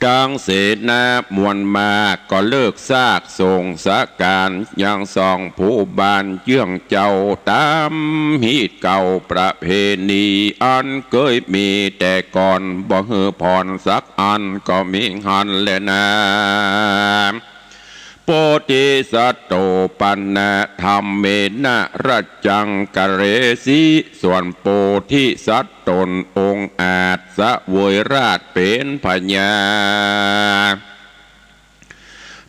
ตังเสนามวลมากก็เลิกซากส่งสการ ยังสองผู้บ้านเจื้องเจ้าต๋ามฮีตเก่าประเพณี อันเกยมีแต่ก่อน บ่หื้อผ่อนสักอันก็มีหั้นแลนา โพธิสัตโต ปะนะธัมเมนะ รัจจังกะเรสิ ส่วนโพธิสัตว์ต๋นองอาจเสวยราชย์เป๋นพญา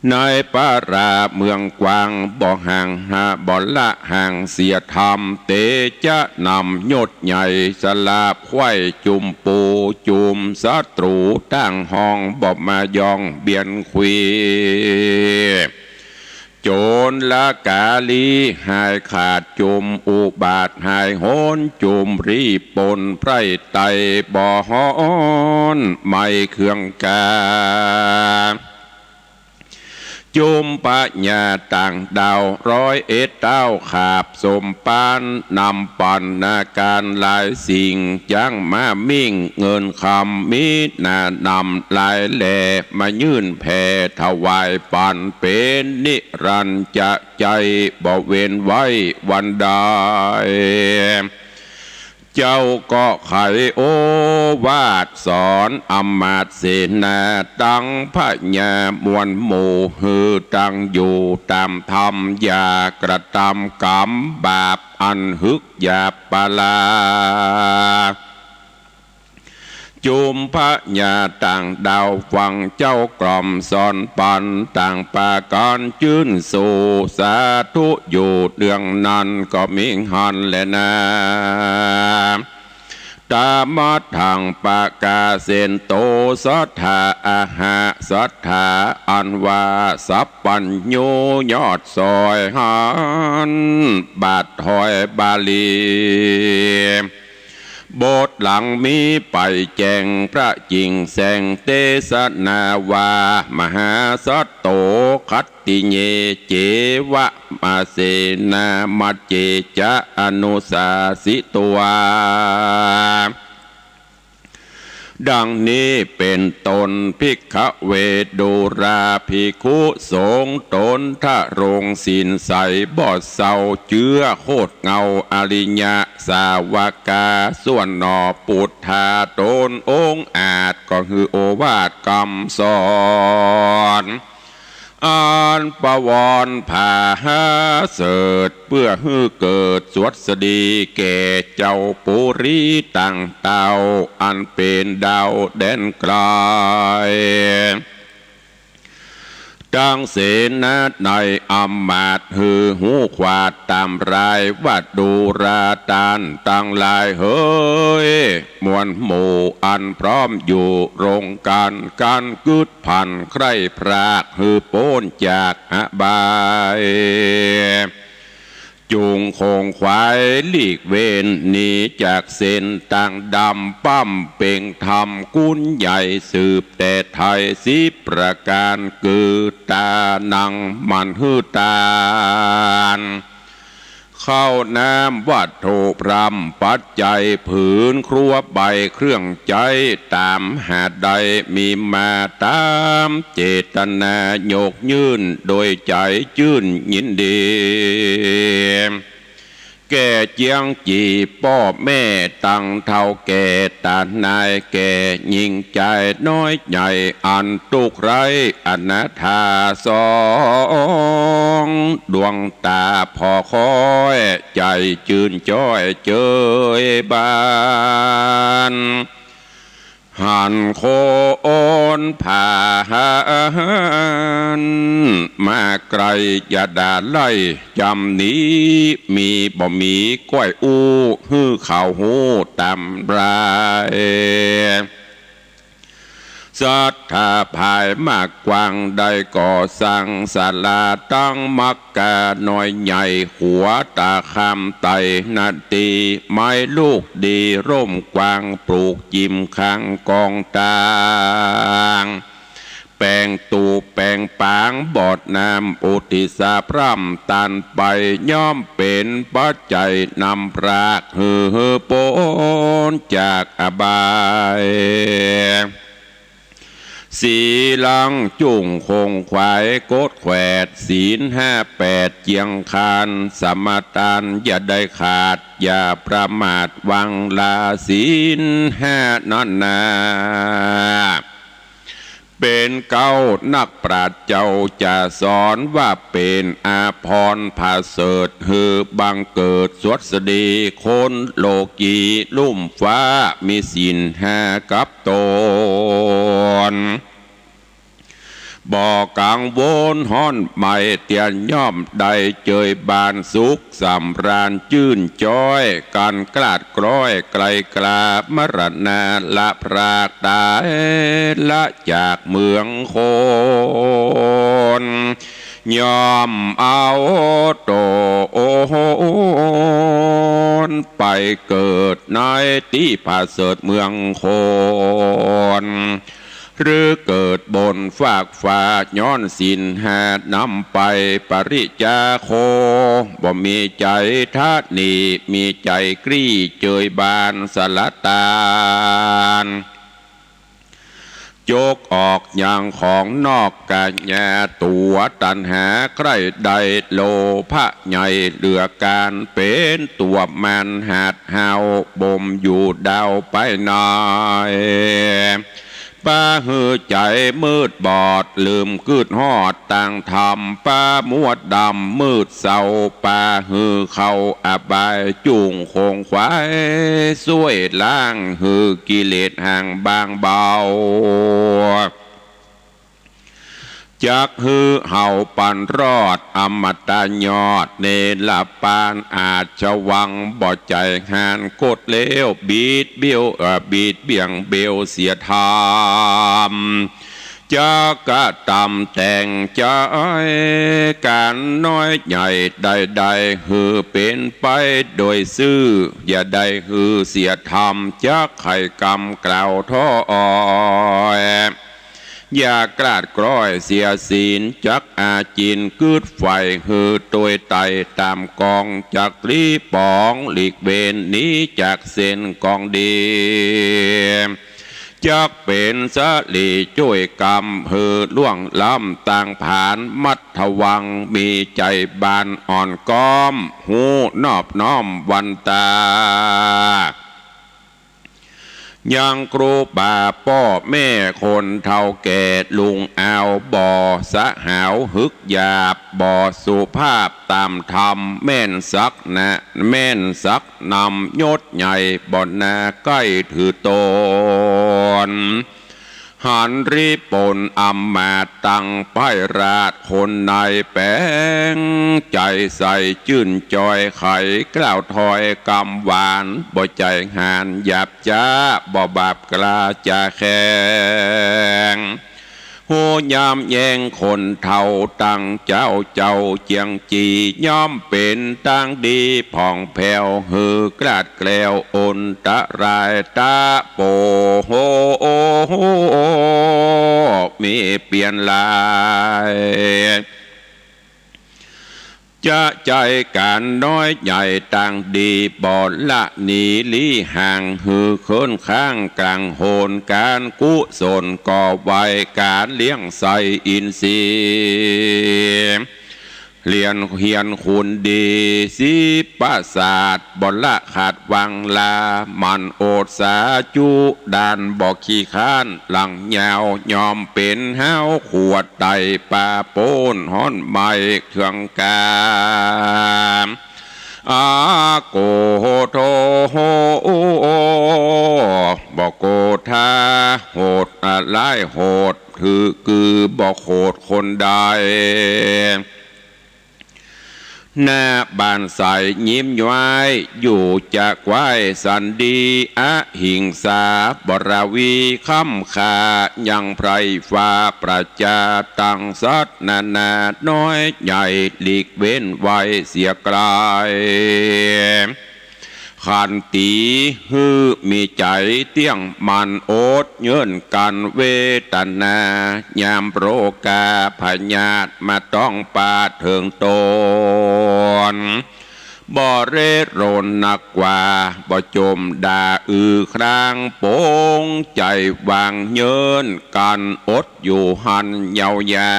ในปาราเมืองกว้าง บ่ห่างหา บ่ละห่างเสียธรรม เตจะนำยศใหญ่สลาบใคว่จุมปูจุมศัตรู ตั้งห้องบ่มาย่องเบียดขวี โจรละกาลีหายขาดจุม อุบาทหายโหนจุมรีบปน ไพร่ไตบ่ฮ้อนไหม้เครื่องกา จุมพญาต่างดาวร้อยเอ็ดเต้า ขาบสมปันนำปั๋นนาก๋านหลายสิ่ง จั้งม้ามิ่งเงินคำมีหนานำหลายแหล่ มายื่นแผ่ถวายปั๋นเป๋นนิรันดร์จะ ใจ๋บ่เว้นไว้วันใด เจ้าก็ไขโอวาทสอนอำมาตย์เสนาตังพญามวลหมู่ หื้อตั้งอยู่ต๋ามธรรม อย่ากระทำกรรมบาปอันหึกหยาบปลา จุมพญาต่างดาวฟังเจ้ากล่อมสอนปั๋น ต่างปากั๋นจื้นสูสาธุอยู่เดืองนั้น ก็มีหั้นแลนา ตามัทธังปะกาเสนโต สัตถาอาหะ สัตถาอันว่าสัพพัญญูยอดสอยหัน บาทถอยบาลี บทหลังมีไปแจ้งพระจิ่งแสงเตสนาว่า มหาสัตโต ขัตติเย เจวะ มาเสนา มัจเจจะ อนุสาสิตวา ดังนี้เป๋นต้น ภิกขเว ดูราภิกขุสงฆ์ ต๋นทรงศีลใสบ่เศร้า เจื้อโคตรเงาอริยสาวกา ส่วนหน่อปุทธาต๋นองค์อาจ ก็หื้อโอวาทกำสอน อันประวรผาเสริฐ เปื้อหื้อเกิดสวัสดีแก่เจ้าปุรีต่างเต้า อันเป๋นดาวแดนไกล ตังเสนาในอำมาตย์หื้อฮู้ขวาดต๋ามรายว่า ดูราต้านตังหลายเหย มวลหมู่อันพร้อมอยู่โรงก๋าน ก๋านกึ๊ด พลันใคร่พรากหื้อป๊นจากอบาย จุ่งขงขวายหลีกเว้นหนีจากเส้นตางดำ บำเพ็งธรรมกุญใหญ่สืบแต่ไทย สิบประก๋าน คือตานัง หมั่นหื้อตาน ข้าวน้ำวัตถุพร่ำปัจจัย ผืนครัวใบเครื่องใจ๊ ต๋ามหาได้มีมา ต๋ามเจตนายกยื่น โดยใจ๋จื้นยินดี แก่เจียงจีป้อแม่ตังเฒ่าแก่ ต๋านายแก่ญิงจายน้อยใหญ่ อันตุ๊กข์ไร้อนาถาสอง ดวงต๋าผ่อคอย ใจ๋จื้นจ้อยเจยบาน หันคนผ่านมาไกล อย่าด่าไล่จำหนี มีบ่มีก้อยอู้ หื้อเขาฮู้ต๋ามราย ศรัทธาผายมากกว้าง ได้ก่อสร้างศาลาตังมักกาน้อยใหญ่ ขัวต๋าข้ามไตรนาตี ไม้ลูกดีร่มกว้าง ปลูกจิ่มข้างกองตาง แป๋งตูปแป๋งปาง บอดน้ำอุทิศาพร่ำตานไป ย่อมเป๋นปัจจัยนำพรากหื้อป๊นจากอบาย สีหลังจุ่งขงขวายกดแขวด ศีลห้าแปดเจียงคาน สมาตานอย่าได้ขาด อย่าประมาทหวังลาศีลห้านั้นนา เป๋นเก๊านักปราชญ์เจ้าจะสอนว่า เป๋นอาภรณ์ผาเสริฐ หื้อบังเกิดสวัสดี คนโลกีลุ่มฟ้า มีศีลห้ากับตน บ่กังวลฮ้อนไหม้ เตียนย่อมได้เจยบาน สุขสำราญจื้นจ้อย กันกลาดกล้อยไกลกลา มรณาละพรากต๋ายละจากเมืองคน ย่อมเอาตนไปเกิดในตี้ผาเสริฐเมืองคน หรือเกิดบนฟากฟ้า ย้อนศีลห้านำไปปริจาโค บ่มีใจ๋ตำหนิ มีใจ๋กรี๊ดเจยบานสละตาน จกออกยังของนอกกายา ตั๋วตัณหาใคร่ได้ โลภะใหญ่เหลือก๋าน เป๋นตั๋วมารหัดเฮา บ่มอยู่ดาวไปใน ปาหื้อใจ๋มืดบอด ลืมกึ๊ดฮอดตางธรรม ปามัวดำมืดเศร้า ปาหื้อเข้าอบาย จุ่งขงขวาย ซ่วยล้างหื้อกิเลสห่างบางเบา จักหื้อเฮาปันรอด อมตะยอดเนรปาน อาจจะหวังบ่ใจ๋หานกดเลว บิดเบี้ยว เอ่อ บิดเบี่ยงเบลเสียธรรม จะกระตำแต่งใจ๋ก๋านน้อยใหญ่ใดๆ หื้อเป๋นไปโดยซื่อ อย่าได้หื้อเสียธรรม จักใค่กำกล่าวท้ออ่อย อย่ากลาดกล้อยเสียศีล จักอาจินกึ๊ดใฝ่ หื้อตวยไต่ต๋ามกอง จักหลีป๋องหลีกเว้น หนีจากเส้นกองดี จักเป๋นสะหลีจ้วยกำ หื้อล่วงล้ำตางผาน มัดทะวังมีใจ๋บานอ่อนก้อม ฮู้นอบน้อมวันตา ยังครูบาป้อแม่คนเฒ่าแก่ ลุงอาวบ่สหาว หึกหยาบบ่สุภาพต๋ามธรรม แม่นสักนะ แม่นสักนำ ยศใหญ่บ่นาใก้ถือต๋น หันริปนอำมาตย์ตังไพร่ราชคนใน แป๋งใจ๋ใสจื้นจอย ใค่กล่าวถ้อยกำหวาน บ่ใจ๋หานหยาบจ๊า บ่บาปกล้าจ๋าแข็ง ฮู้ย้ำแย้งคนเฒ่าตังเจ้า เจ้าเจียงจี ย่อมเป๋นตางดีผ่องแผ้ว หื้อกลาดแคล้วอันตราย ตะโป โห มีเปียนหลาย จะใจ๋ก๋านน้อยใหญ่ตางดี บ่ละหนีลี้ห่าง หื้อเคิ้นข้างกลางโหน ก๋านกุศลก่อไว้ ก๋านเลี้ยงไส้อินทรีย์ เรียนเฮียนคุณดี สิบประสาท บ่ละขาดวางลา หมั่นอดสาจุดาน บ่ขี้คร้านหลังยาว ย่อมเป๋นฮ้าวขวดไต่ ปาโป้นฮ้อนไหม้เครื่องกา อาโกโธ บ่โกธา โหดร้ายโหด ถือกือบ่โขดคนใด หน้าบานใสยิ้มย้อย อยู่จะไหว้สันดี อหิงสา บ่ราวี ค้ำค่า ยังไพร่ฟ้าประจา ตังสัตว์นานาน้อยใหญ่ หลีกเว้นไว้เสียไกล ขันตี หื้อมีใจ๋เตี้ยงมั่น อดเยิ้นกั้นเวทนา ยามโรคาพยาธิมาต้องปาเถิงต๋น บ่เร่รนนักกว่า บ่จมด่าอือคราง ปงใจ๋วางเยิ้นกั้น อดอยู่หั้นเยาวยา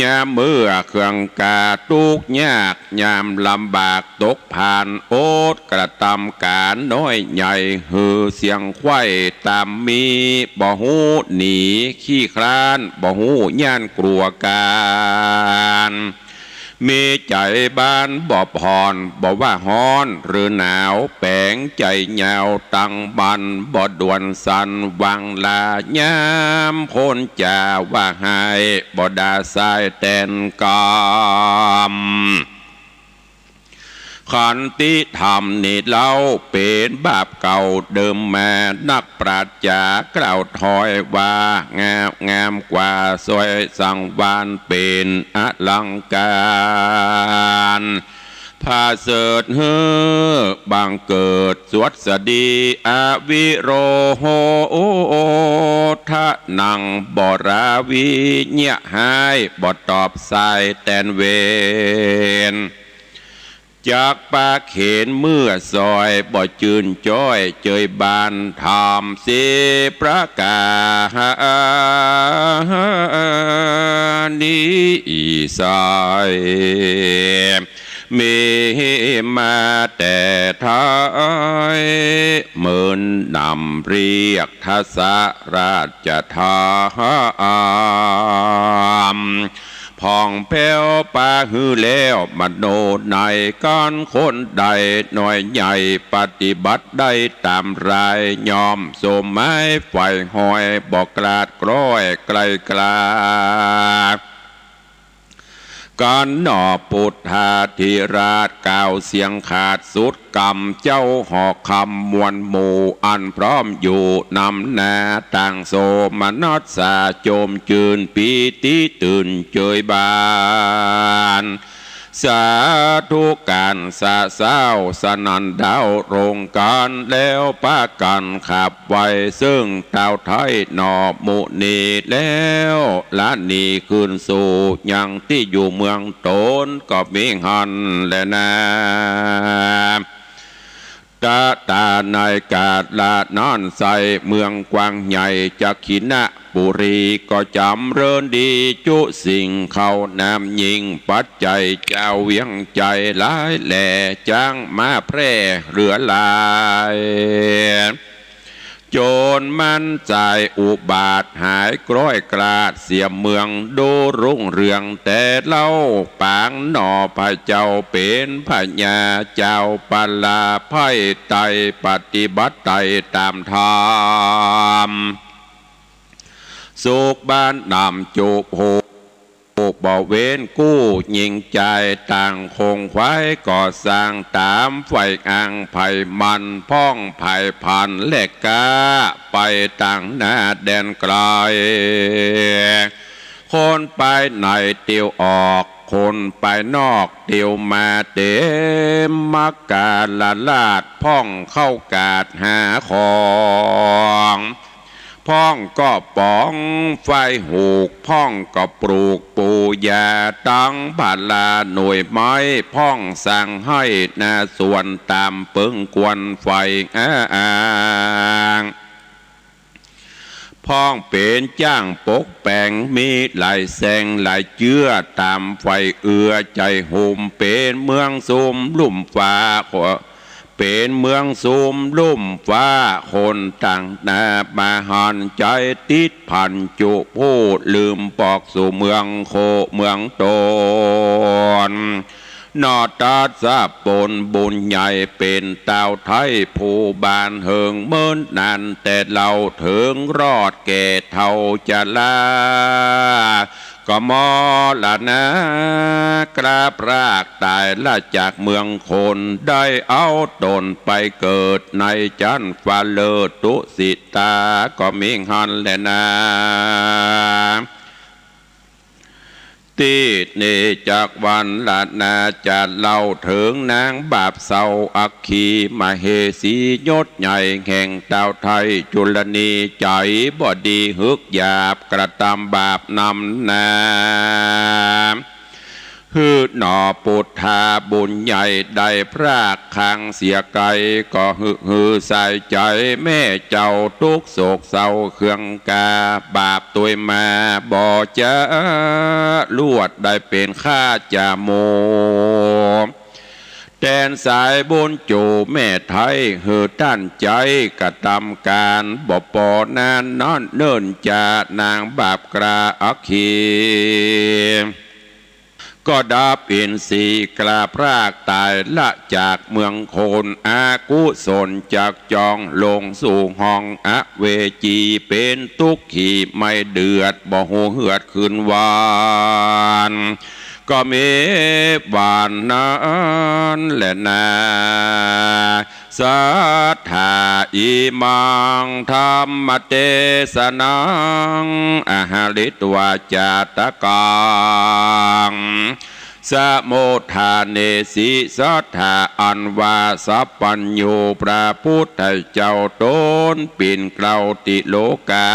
ยามเมื่อเครื่องกาตุ๊กข์ยาก ยามลำบากตกผาน อดกระตำก๋านน้อยใหญ่ หื้อเสี้ยงไขว้ต๋ามมี บ่ฮู้หนีขี้คร้าน บ่ฮู้ย้านกลัวก๋าน มีใจ๋บานบ่ผ่อน บ่ว่าฮ้อนหรือหนาว แป๋งใจ๋ยาวตังบัน บ่ด่วนสันวางลา ยามคนจ๋าว่าฮ้าย บ่ด่าสายแตนกำ ขันติธรรมนี้เล่า เป๋นบาปเก่าเดิมมา นักปราชญ์จ๋ากล่าวถ้อยว่า งาม งามกว่าซ่อยสังวาล เป๋นอลังก๋าร ประเสริฐหื้อบังเกิดสวัสดี อวิโรธะนัง บ่ราวิเยียะฮ้าย บ่ตอบสายแตนเวน จักปะเข็ญเมื่อซอย บ่จื้นจ้อยเจยบาน ธรรมสี่ประก๋านนี้ใส มีมาแต่ไท้ เหมือนนำเรียกทศราชธรรม ผ่องแผ้วปาหื้อแล้ว มโนในการคนใด น้อยใหญ่ปฏิบัติได้ต๋ามราย ย่อมสมหมายใฝ่ฮอย บ่กลาดกล้อยไกลกลา กันหนอปุทธาธิราช กล่าวเสียงขาดสุดกำ เจ้าหอคำมวลหมู่ อันพร้อมอยู่นำหน้า ต่างโสมนัสสา จมจื้นปีติตื่นเจยบาน สาธุก๋านสะเซ้า สนั่นดาวโรงก๋าน แล้วปากั๋นขับ ไหว้ซึ่งเต้าไท้หนอหมู่นี้แล้ว ละหนีคืนสู่ยังตี้อยู่เมืองต๋น ก็มีหั้นแลนา ตะตาในก๋าละนั้นไส้ เมืองกว้างใหญ่จักขินปุรี ก็จ๋ำเริญดีจุสิ่ง ข้าวน้ำยิ่งปัจจัย เจ้าเวียงใจ๋หลายแหล่ จักมาแพร่เหลือหลาย จนมันจายอุบาทหายกร้อยกลาด เสียเมืองดูรุ่งเรืองแต่เล่าปาง หนอพระเจ้าเป๋นพญา เจ้าประลาภัยไตร ปฏิบัติไตรต๋ามธรรม สุขบ้านนำจุบหู บ่เว้นกู้ยิ่งใจ๋ ต่างคงไขว้ก่อสร้างต๋ามใฝ่อังใฝ่มัน พ่องไผ่พันและก้า ไปตางหน้าแดนไก๋ คนไปในเตียวออก คนไปนอกเตียวมา เต๋มมักกาลราช พ่องเข้ากาดหาของ พ่องก็ป๋องไฟหูก พ่องก็ปลูกปูยา ตังพาราหน่วยไม้ พ่องสร้างไฮ่นาสวน ต๋ามเปิงควรใฝ่อ้าง พ่องเป๋นจ้างปกแป๋ง มีหลายแสงหลายเจื้อ ต๋ามใฝ่เอื้อใจ๋หุม เป๋นเมืองสุมลุ่มฟ้า เป๋นเมืองสุมลุ่มฟ้า คนต่างหน้ามาหัน ใจ๋ติดพันจุผู้ ลืมปอกสู่เมืองโคเมืองต๋น หนอตัดสะปนบุญใหญ่ เป๋นเต้าไท้ผู้บ้านเหิงเมินนานแต่เล่า เถิงรอดแก่เฒ่าจรา ก็มรณะกลาพรากต๋ายละจากเมืองคน ได้เอาต๋นไปเกิดในจั๊นฟ้าเลิศตุสิตา ก็มีหั้นแลนา ตี้นี้จักวรรณนาจะเล่าเถิงนางบาปเศร้าอัคคีมเหสียศใหญ่แห่งเต้าไท้จุลนี ใจ๋บ่ดีหึกหยาบกระตำบาปนำนา หื้อหนอปุทธาบุญใหญ่ได้พรากคางเสียไกล ก็หื้อหื้อสายใจ๋แม่เจ้าทุกข์โศกเศร้าเคืองกา บาปตวยมาบ่จะลวดได้เป๋นข้าจาโม แตนสายบุญจูแม่ไท้ หื้อต้านใจ๋กระตำก๋าน บ่ปอนานนั้นเนิ่นจานางบาปกล้าอัคคี ก็ดับอินทรีย์กล้าพรากต๋ายละจากเมืองคน อกุศลจักจองลงสู่ห้องอเวจี เป๋นตุ๊กขีไม่เดือด บ่ฮู้เฮือดคืนวัน ก็มีวันนั้นแลนา สัทธา อิมัง ธัมมเตสนัง อหริตวา จาตกัง สมุฏฐาเนสิ สัตถาอันว่าสัพพัญญู พระพุทธเจ้าต๋นเป๋นเกล้าติโลกา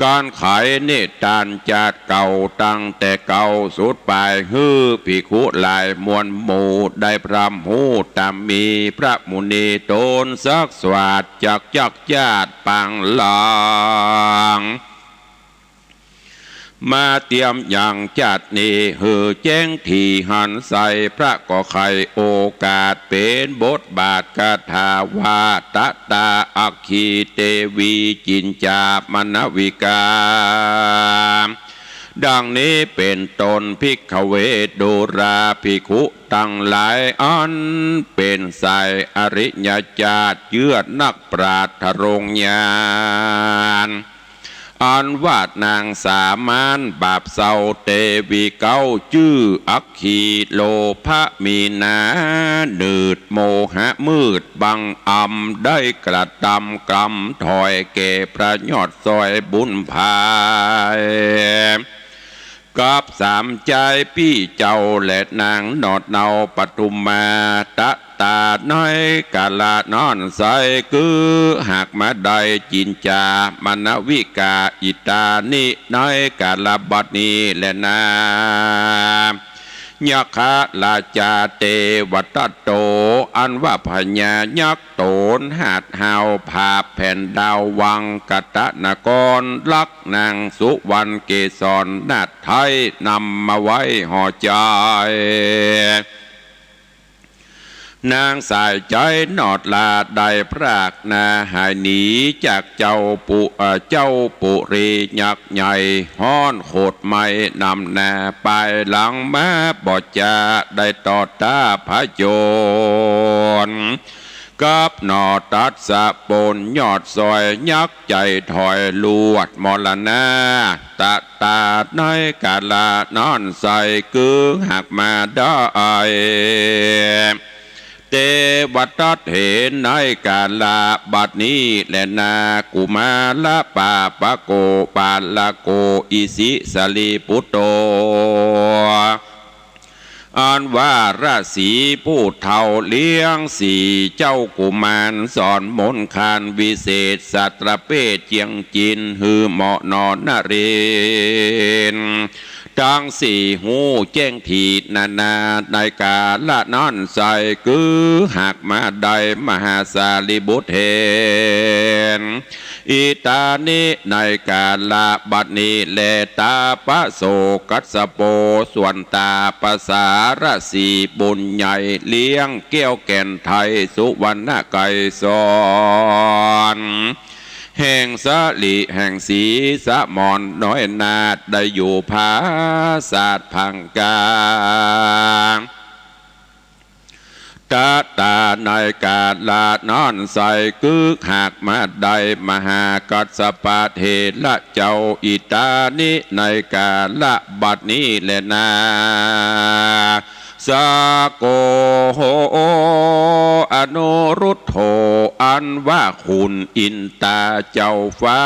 การไขนิทานจาติเก่าตั้งแต่เก๊าสุดปาย หื้อภิกขุหลายมวลหมู่ได้พร่ำฮู้ต๋ามมี พระมุนีต๋นซักสวาสจักจักจาติปางหลัง มาเตียมยังจาตินี้หื้อแจ้งถี่หันใส พระก็ใค่โอกาสเป๋นบทบาทคาถาว่า ตะตาอัคคีเตวีจินจามณวิกา ดังนี้เป๋นต้น ภิกขเว ดูราภิกขุตังหลาย อันเป๋นสายอริยจาติ เจื้อนักปราชญ์ทรงญาณ อันว่านางสามานบาปเศร้าเตวีเก๊า จื้ออัคคี โลภะมีนา หนืดโมหะมืดบังอำ ได้กระตำกำถอยแก่พระยอดซอยบุญภาย กับสามจายปี้เจ้า และนางหนอดเนาปทุมมา ตะตาในกาละนั้นไส้ คือหากมาได้ จินจามณวิกา อิตานิ ในกาละบัดนี้แลนา ยักขราชาเตวทัตโต อันว่าพญายักษ์ต๋นหาดหาวผาบแผ่นดาววังคตนคร ลักนางสุวรรณเกศรนาถไท้ นำมาไว้ห่อใจ๋ นางสายใจ๋หนอดลาได้พรากหน้าหายหนีจากเจ้าปุ เอ่อ เจ้าปุรียักษ์ใหญ่ ฮ้อนโขดไหม้นำหน้าปายหลังมาบ่จา ได้ต่อต้าพยนต์ กับหนอตัสสะปนยอดซอย ยักษ์ใจ๋ถอยลวดมรณา ตะตาในกาละนั้นไส้ คือหากมาได้ เตวทัตเหตุในกาละบัดนี้แลนา กุมารปาปโก ปาลโก อิสิสาลีปุตโต อันว่าราชสีห์ผู้เฒ่าเลี้ยงสี่เจ้ากุมาร สอนมนต์คานวิเศษ สัตว์ประเภทเจียงจิน หื้อเหมาะหนอนเรน ตังสี่ฮู้แจ้งถี่นานา ในกาละนั้นไส้ คือหากมาได้ มหาสารีบุตรเหตุ อิตานิในกาละบัดนี้แล ตาปะโสกัสสโป ส่วนตาปะสาราชสีห์บุญใหญ่ เลี้ยงแก้วแก่นไทย สุวรรณไกรสร แห่งสาลีแห่งศรีสะหมอนน้อยนาถ ได้อยู่ผาสาทพังกา ตะตาในกาละนั้นไส้ คือหากมาได้ มหากัสสปะเถระเจ้า อิตานิในกาละบัดนี้แลนา สะโก อนุรุทโธ อันว่าขุนอินตาเจ้าฟ้า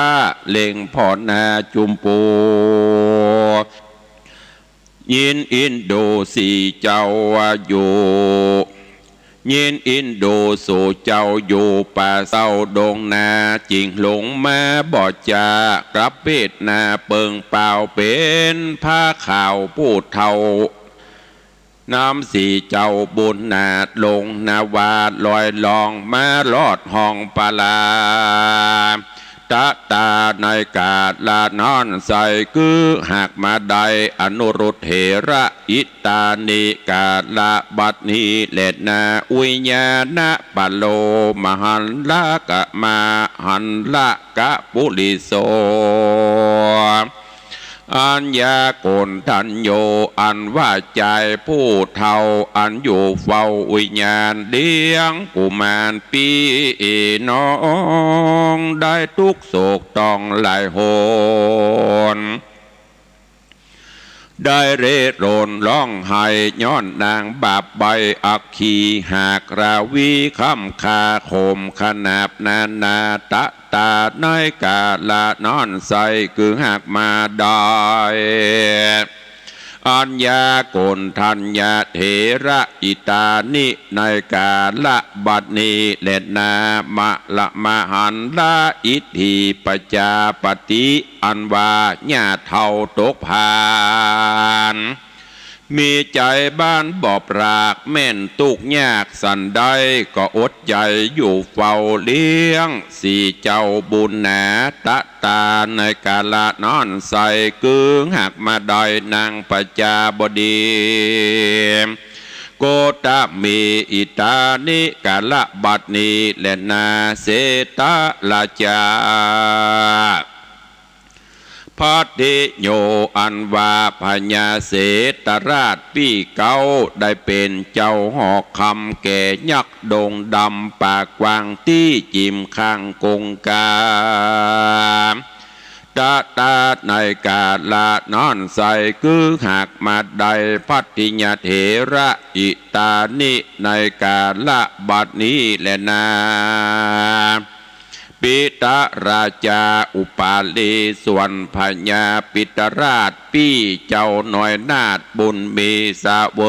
เล็งผ่อหน้าจุมปู ยินอินดูสี่เจ้าอยู่ ยินอินดูสู่เจ้าอยู่ป่าเศร้าดงนา จิ่งลงมาบ่จา กลับเวทนาเปิงเปล่า เป๋นผ้าขาวผู้เฒ่า นำสี่เจ้าบุญนาถลงนาวา ลอยล่องมารอดห้องปลา ตะตาในกาละนั้นไส้ คือหากมาได้ อนุรุทเถระ อิตานิกาละบัดนี้แลนา วิญญาณปะโล มหันละกะ มหันละกะปุริโส อัญญาโกณฑัญโญ อันว่าจายผู้เฒ่า อันอยู่เฝ้าวิญญาณเลี้ยงกุมารปี้น้อง ได้ตุ๊กข์โศกต้องหลายหน ได้เร่ร่อนฮ้องไห้ ย้อนนางบาปใบ้อัคคี หากราวีค้ำคาข่มขนาบนานา ตะตาในกาละนั้นไส้ คือหากมาได้ ทัญญาโกณฑัญญะเถระ อิตานิ ในกาละบัดนี้แลนา มะละมหันละ อิทธิปัจจาปฏิ อันว่าหญ้าเฒ่าตกผาน มีใจ๋บ้านบอบราก แม้นตุ๊กข์ยากสันใด ก็อดใจ๋อยู่เฝ้าเลี้ยง สี่เจ้าบุญหนา ตะตา ในกาละนั้นไส้ กึ๊งหากมาได้นางปัจจาบดี โกตมี อิตานิ กาละบัดนี้แลนา เสตราชา พัทธิโย อันว่าพญาเสตราชปี้เก๊า ได้เป๋นเจ้าหอกคำแก่ยักษ์ดงดำปากกว้างตี้จิมข้างกงกา ตะตา ในกาละนั้นไส้ กึ๊งหากมาได้ พัทธิยเถระ อิตานิ ในกาละบัดนี้แลนา ปิตราชา อุปาลี ส่วนพญาปิตราชปี้เจ้าน้อยนาถบุญมี เสว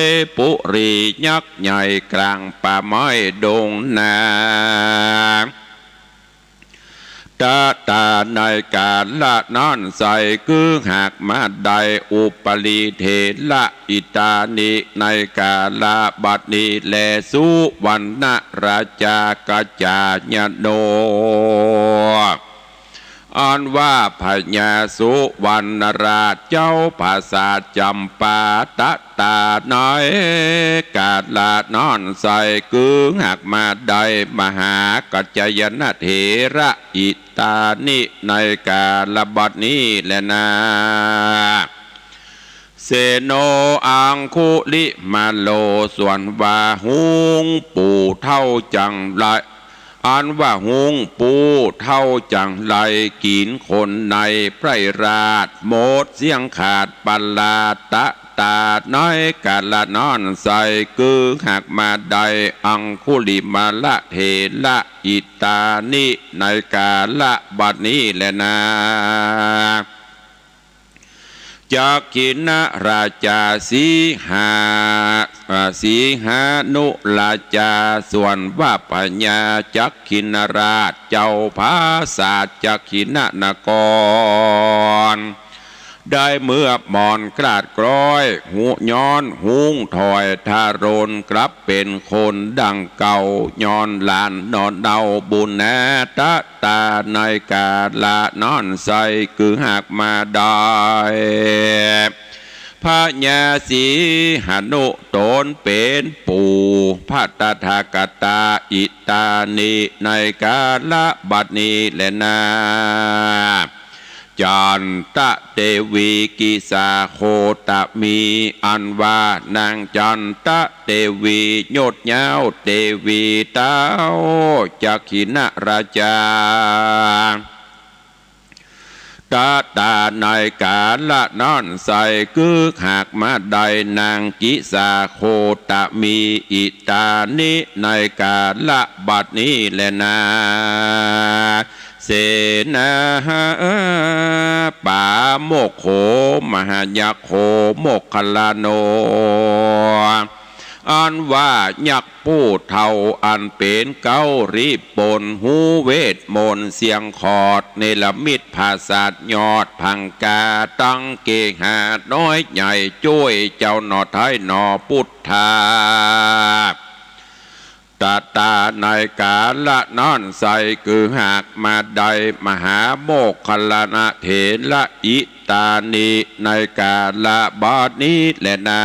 ยปุรียักษ์ใหญ่กลางป่าไม้ดงนา ตะตา ในกาละนั้นไส้ กึ๊งหากมาได้ อุปาลีเถระ อิตานิ ในกาละบัดนี้แล สุวรรณราชากัจจายโน อันว่าพญาสุวรรณราชเจ้าผาสาทจำปา ตะตา ในกาละนั้นไส้ กึ๊งหากมาได้ มหากัจจายนเถระ อิตานิ ในกาละบัดนี้แลนา เสโน อังคุลิมาโล ส่วนว่าฮูงปู่เฒ่าจังไร อันว่าฮูงปู่เฒ่าจังไร กิ๋นคนในไพร่ราชหมดเสี้ยงขาดปราศ ตะตา ในกาละนั้นไส้ กึ๊งหากมาได้ อังคุลิมาละเถระ อิตานิ ในกาละบัดนี้แลนา จักขิณราชา สีหา อ่า สีหานุราชา ส่วนว่าพญาจักขิณราชเจ้าผาสาทจักขิณนคร ได้เมือบหมอนกราดกร้อย ฮูย้อนฮูงถอยทารน กลับเป๋นคนดังเก่า ย้อนหลานหน่อเนาบุญนา ตะตา ในกาละนั้นไส้ กึ๊งหากมาได้ พญาสีหนุตนเป๋นปู่พระตถาคตา อิตานิ ในกาละบัดนี้แลนา จันตะเตวีกิสาโคตมี อันว่านางจันตะเตวียศยาวเตวีเต้าจักขิณราชา ตะตา ในกาละนั้นไส้ กึ๊กหากมาได้นางกิสาโคตมี อิตานิ ในกาละบัดนี้แลนา เสนาปาโมกโข มหายักษ์โข โมคคัลลาโน อันว่ายักษ์ผู้เฒ่าอันเป๋นเก๊ารีบปน ฮู้เวทมนต์เสียงขอด เนรมิตผาสาทยอดผงกา ตังเกหาน้อยใหญ่จ้วยเจ้าหน่อไท้หน่อพุทธา ตะตา ในกาละนั้นไส้ กึ๊กหากมาได้มหาโมคคัลลานะเถระ อิตานิ ในกาละบัดนี้แลนา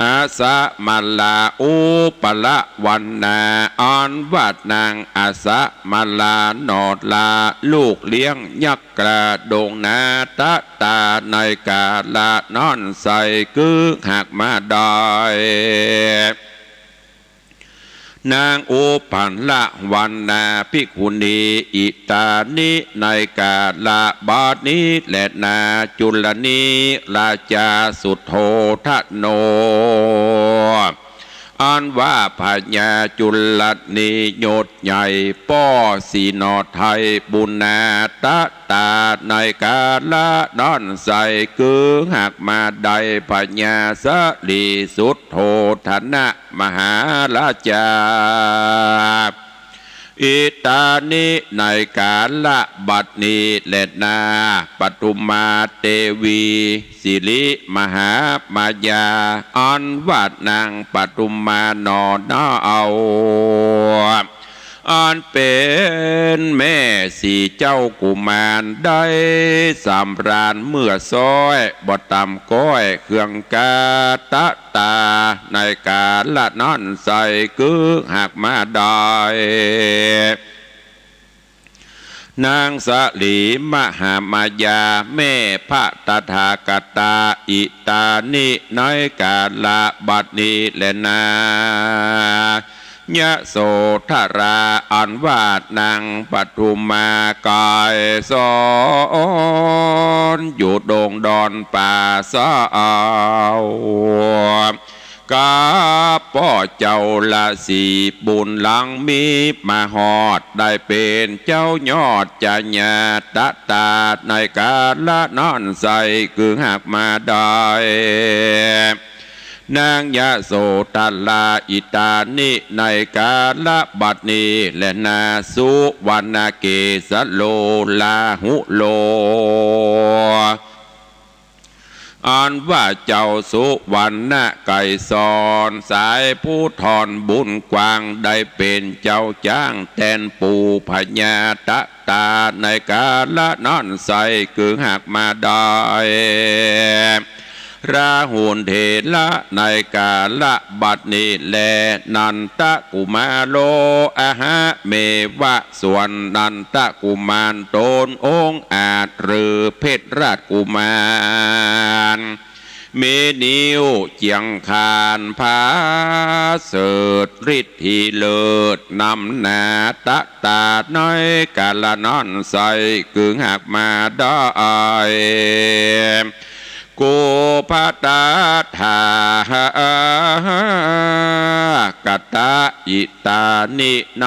อาสะมะลาอุปละวันนา อันว่านางอาสะมะลาหน่อลา ลูกเลี้ยงยักษ์กระดงนา ตะตา ในกาละนั้นไส้ กึ๊กหากมาได้ นางอุปัลละวันนาภิกขุณี อิตานิ ในกาละบัดนี้แลนา จุลนีราชาสุโธทโน อันว่าพญาจุลนียศใหญ่ป้อสีหน่อไทยบุญนาตะตา ในกาละนั้นใส คือหากมาได้พญาสลีสุโธธนะมหาราชา อิตานิในกาละบัดนี้แลนา ปทุมาเตวี สิริมหามายา อันว่านางปทุมาหน่อเนา อันเป๋นแม่สี่เจ้ากุมาร ได้สำราญเมื่อซ้อย บ่ต่ำก้อยเครื่องกาตะตา ในกาละนั้นใส คือหากมาได้ นางสลีมหามายา แม่พระตถาคตา อิตานิในกาละบัดนี้แลนา ยโสธรา อันว่านางปทุมาไกรสอน อยู่ดงดอนป่าเศร้า กับป้อเจ้าราศีบุญหลังมีมาฮอด ได้เป๋นเจ้ายอดจญาตะตา ในกาละนั้นใส คือหากมาได้ นางยโสธรา อิตานิในกาละบัดนี้แลนา สุวรรณเกสโลลาหุโล อันว่าเจ้าสุวรรณไกรสอน สายภูธรบุญกว้าง ได้เป๋นเจ้าจ้างแตนปู่พญาตะตา ในกาละนั้นใส คือหากมาได้ ราหุลเถระในกาละบัดนี้แล นันทกุมารโล อหะเมวะ ส่วนนันทกุมารต๋นองอาจ หรือเพชรราชกุมาร มีนิ้วเจียงคานผาเสริฐ ฤทธิเลิศนำหน้าตะตา ในกาละนั้นใส คือหากมาได้ กุปตถาคตา อิตานิใน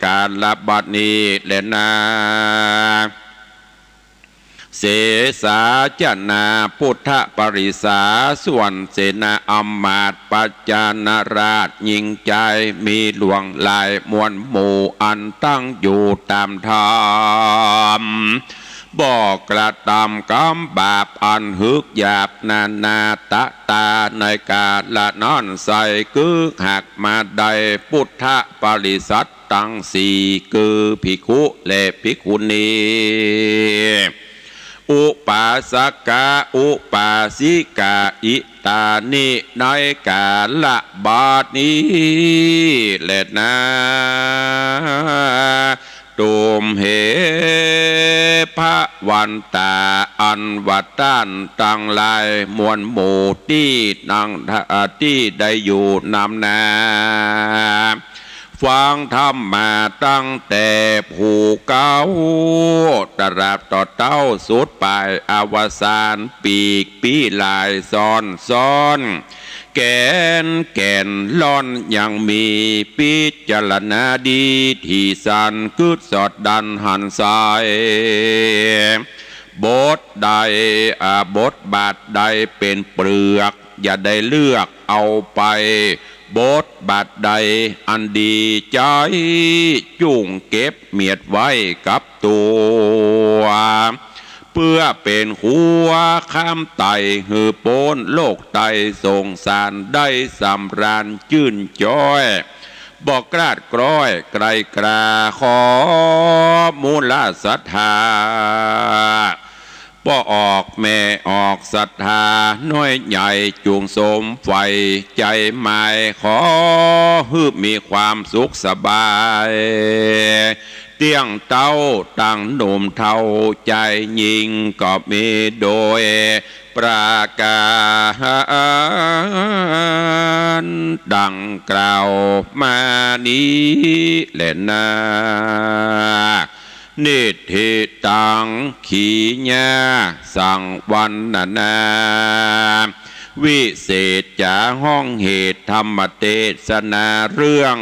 กาละบัดนี้แลนา เสสาจนาปุทธปริสา ส่วนเสนาอำมาตย์ประจานาราช หญิงจายมีหลวงหลายมวลหมู่ อันตั้งอยู่ต๋ามธรรม บ่กระตำกรรมบาปอันหืกหยาบนานาตะตา ในกาละนั้นใส คือหากมาได้ ปุทธปริษัทตังสี่ คือภิกขุและภิกขุณี อุปาสกะอุปาสิกา อิตานิในกาละบัดนี้แลนา ตุมเห ภวันตา อันว่าต้านตังหลายมวลหมู่ตี้นั่ง ตี้ได้อยู่นำหน้า ฟังธรรมมาตั้งแต่ผู้เก๊า ตราบต่อเต้าสุดป๋ายอวสาน ปีกปี้หลายซ้อนซ้อน แก่นแก่นล่อนยังมี พิจารณาดีตี้สัน กึ๊ดสอดดันหันใส บทใด อ่า บทบาทใดเป๋นเปลือก อย่าได้เลือกเอาไป บทบาทใดอันดีใจ๊ จุ่งเก็บเมียดไว้กับตั๋ว เปื้อเป๋นครัวค้ำไต หื้อป๊นโรคไตสงสาร ได้สำราญจื้นจ๊อย บ่กล้าดกร้อยไกลกรา ขอมูลศรัทธา ป้อออกแม่ออกศรัทธาน้อยใหญ่ จุ่งสมใฝ่ใจ๋หมาย ขอหื้อมีความสุขสบาย เตี้ยงเต๊าตั้งหนุ่มเฒ่าจายญิง ก็มีโดยประก๋านดังกล่าวมานี้แลนา นิทธิตัง ขีญา สัง วัณณา วิเศษจ๋าฮ้องเหตุธรรมเตสนาเรื่อง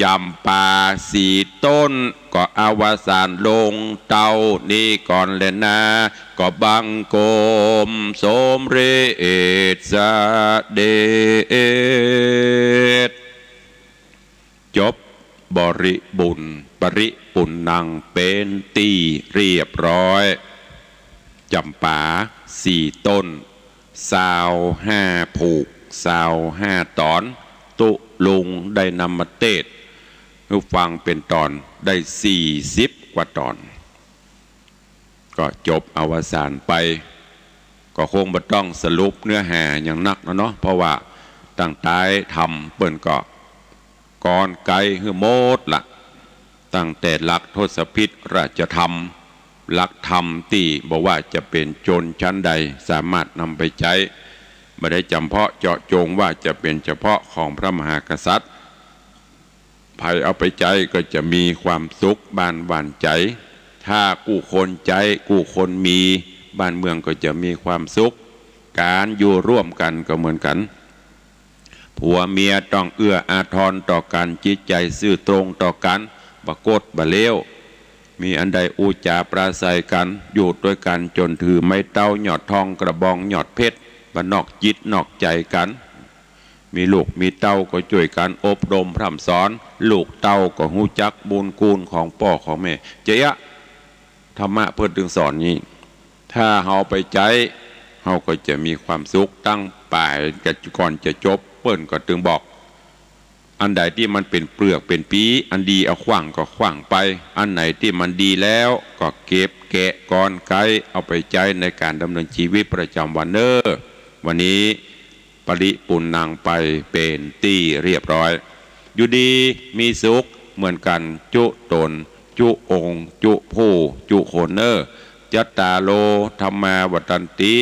จ๋ำปาสี่ต้น ก็อวสานลงเต้านี้ก่อนแลนา ก็บังคมสมเร็จเสด็จ จบบริบุญ ปริปุณณัง เป๋นตี้เรียบร้อย จ๋ำปาสี่ต้น ซาวห้าผูก ซาวห้าต๋อน ตุ๊ลุงได้นำมาเตสน์หื้อฟังเป๋นต๋อนได้สี่สิบกว่าต๋อน ก็จบอวสานไป ก็คงบ่ต้องสรุปเนื้อหาหยังนักแล้วเนาะ เพราะว่าตังใต้ธรรมเปิ้นก็ กรรไกรหื้อหมดละ ตั้งแต่หลักทศพิธราชธรรม หลักธรรมตี้บ่ว่าจะเป๋นชนชั้นใดสามารถนำไปใจ๊ บ่ได้จ๋ำเพาะเจาะจงว่าจะเป๋นเฉพาะของพระมหากษัตริย์ ใผเอาไปใจ๊ก็จะมีความสุขบ้านหวานใจ๋ ถ้ากู้คนใจ๊กู้คนมี บ้านเมืองก็จะมีความสุข ก๋านอยู่ร่วมกั๋นก็เหมือนกั๋น ผัวเมียต้องเอื้ออาทรต่อกั๋น จิตใจ๋ซื่อตรงต่อกั๋น บ่โก๊ดบ่เลว มีอันใดอู้จ๋าปราศรัยกั๋น อยู่ตวยกั๋นจ๋นถือไม้เต๊ายอดทอง กระบองยอดเพชร บ่นอกจิตนอกใจ๋กั๋น มีลูกมีเต้าก็จ้วยกั๋นอบรมพร่ำสอน ลูกเต้าก็ฮู้จักบุญคุณของป้อของแม่ จะเยียะ ธรรมะเปิ้นตึงสอนนี้ ถ้าเฮาไปใจ๊ เฮาก็จะมีความสุข ตั้งป๋ายก่อนจะจบ เปิ้นก็ตึงบอก อันใดตี้มันเป๋นเปลือกเป๋นปี อันดีเอาขว้างก็ขว้างไป อันไหนตี้มันดีแล้วก็เก็บแกะกรรไกรเอาไปใจ๊ในก๋านดำเนินชีวิตประจ๋ำวันเน่อ วันนี้ ปริปุณณังไปเป๋นตี้เรียบร้อย อยู่ดีมีสุขเหมือนกั๋นจุ๊ต๋น จุ๊องค์ จุ๊ผู้ จุ๊คนเน่อ จัตตาโร ธัมมา วัฑฒันติ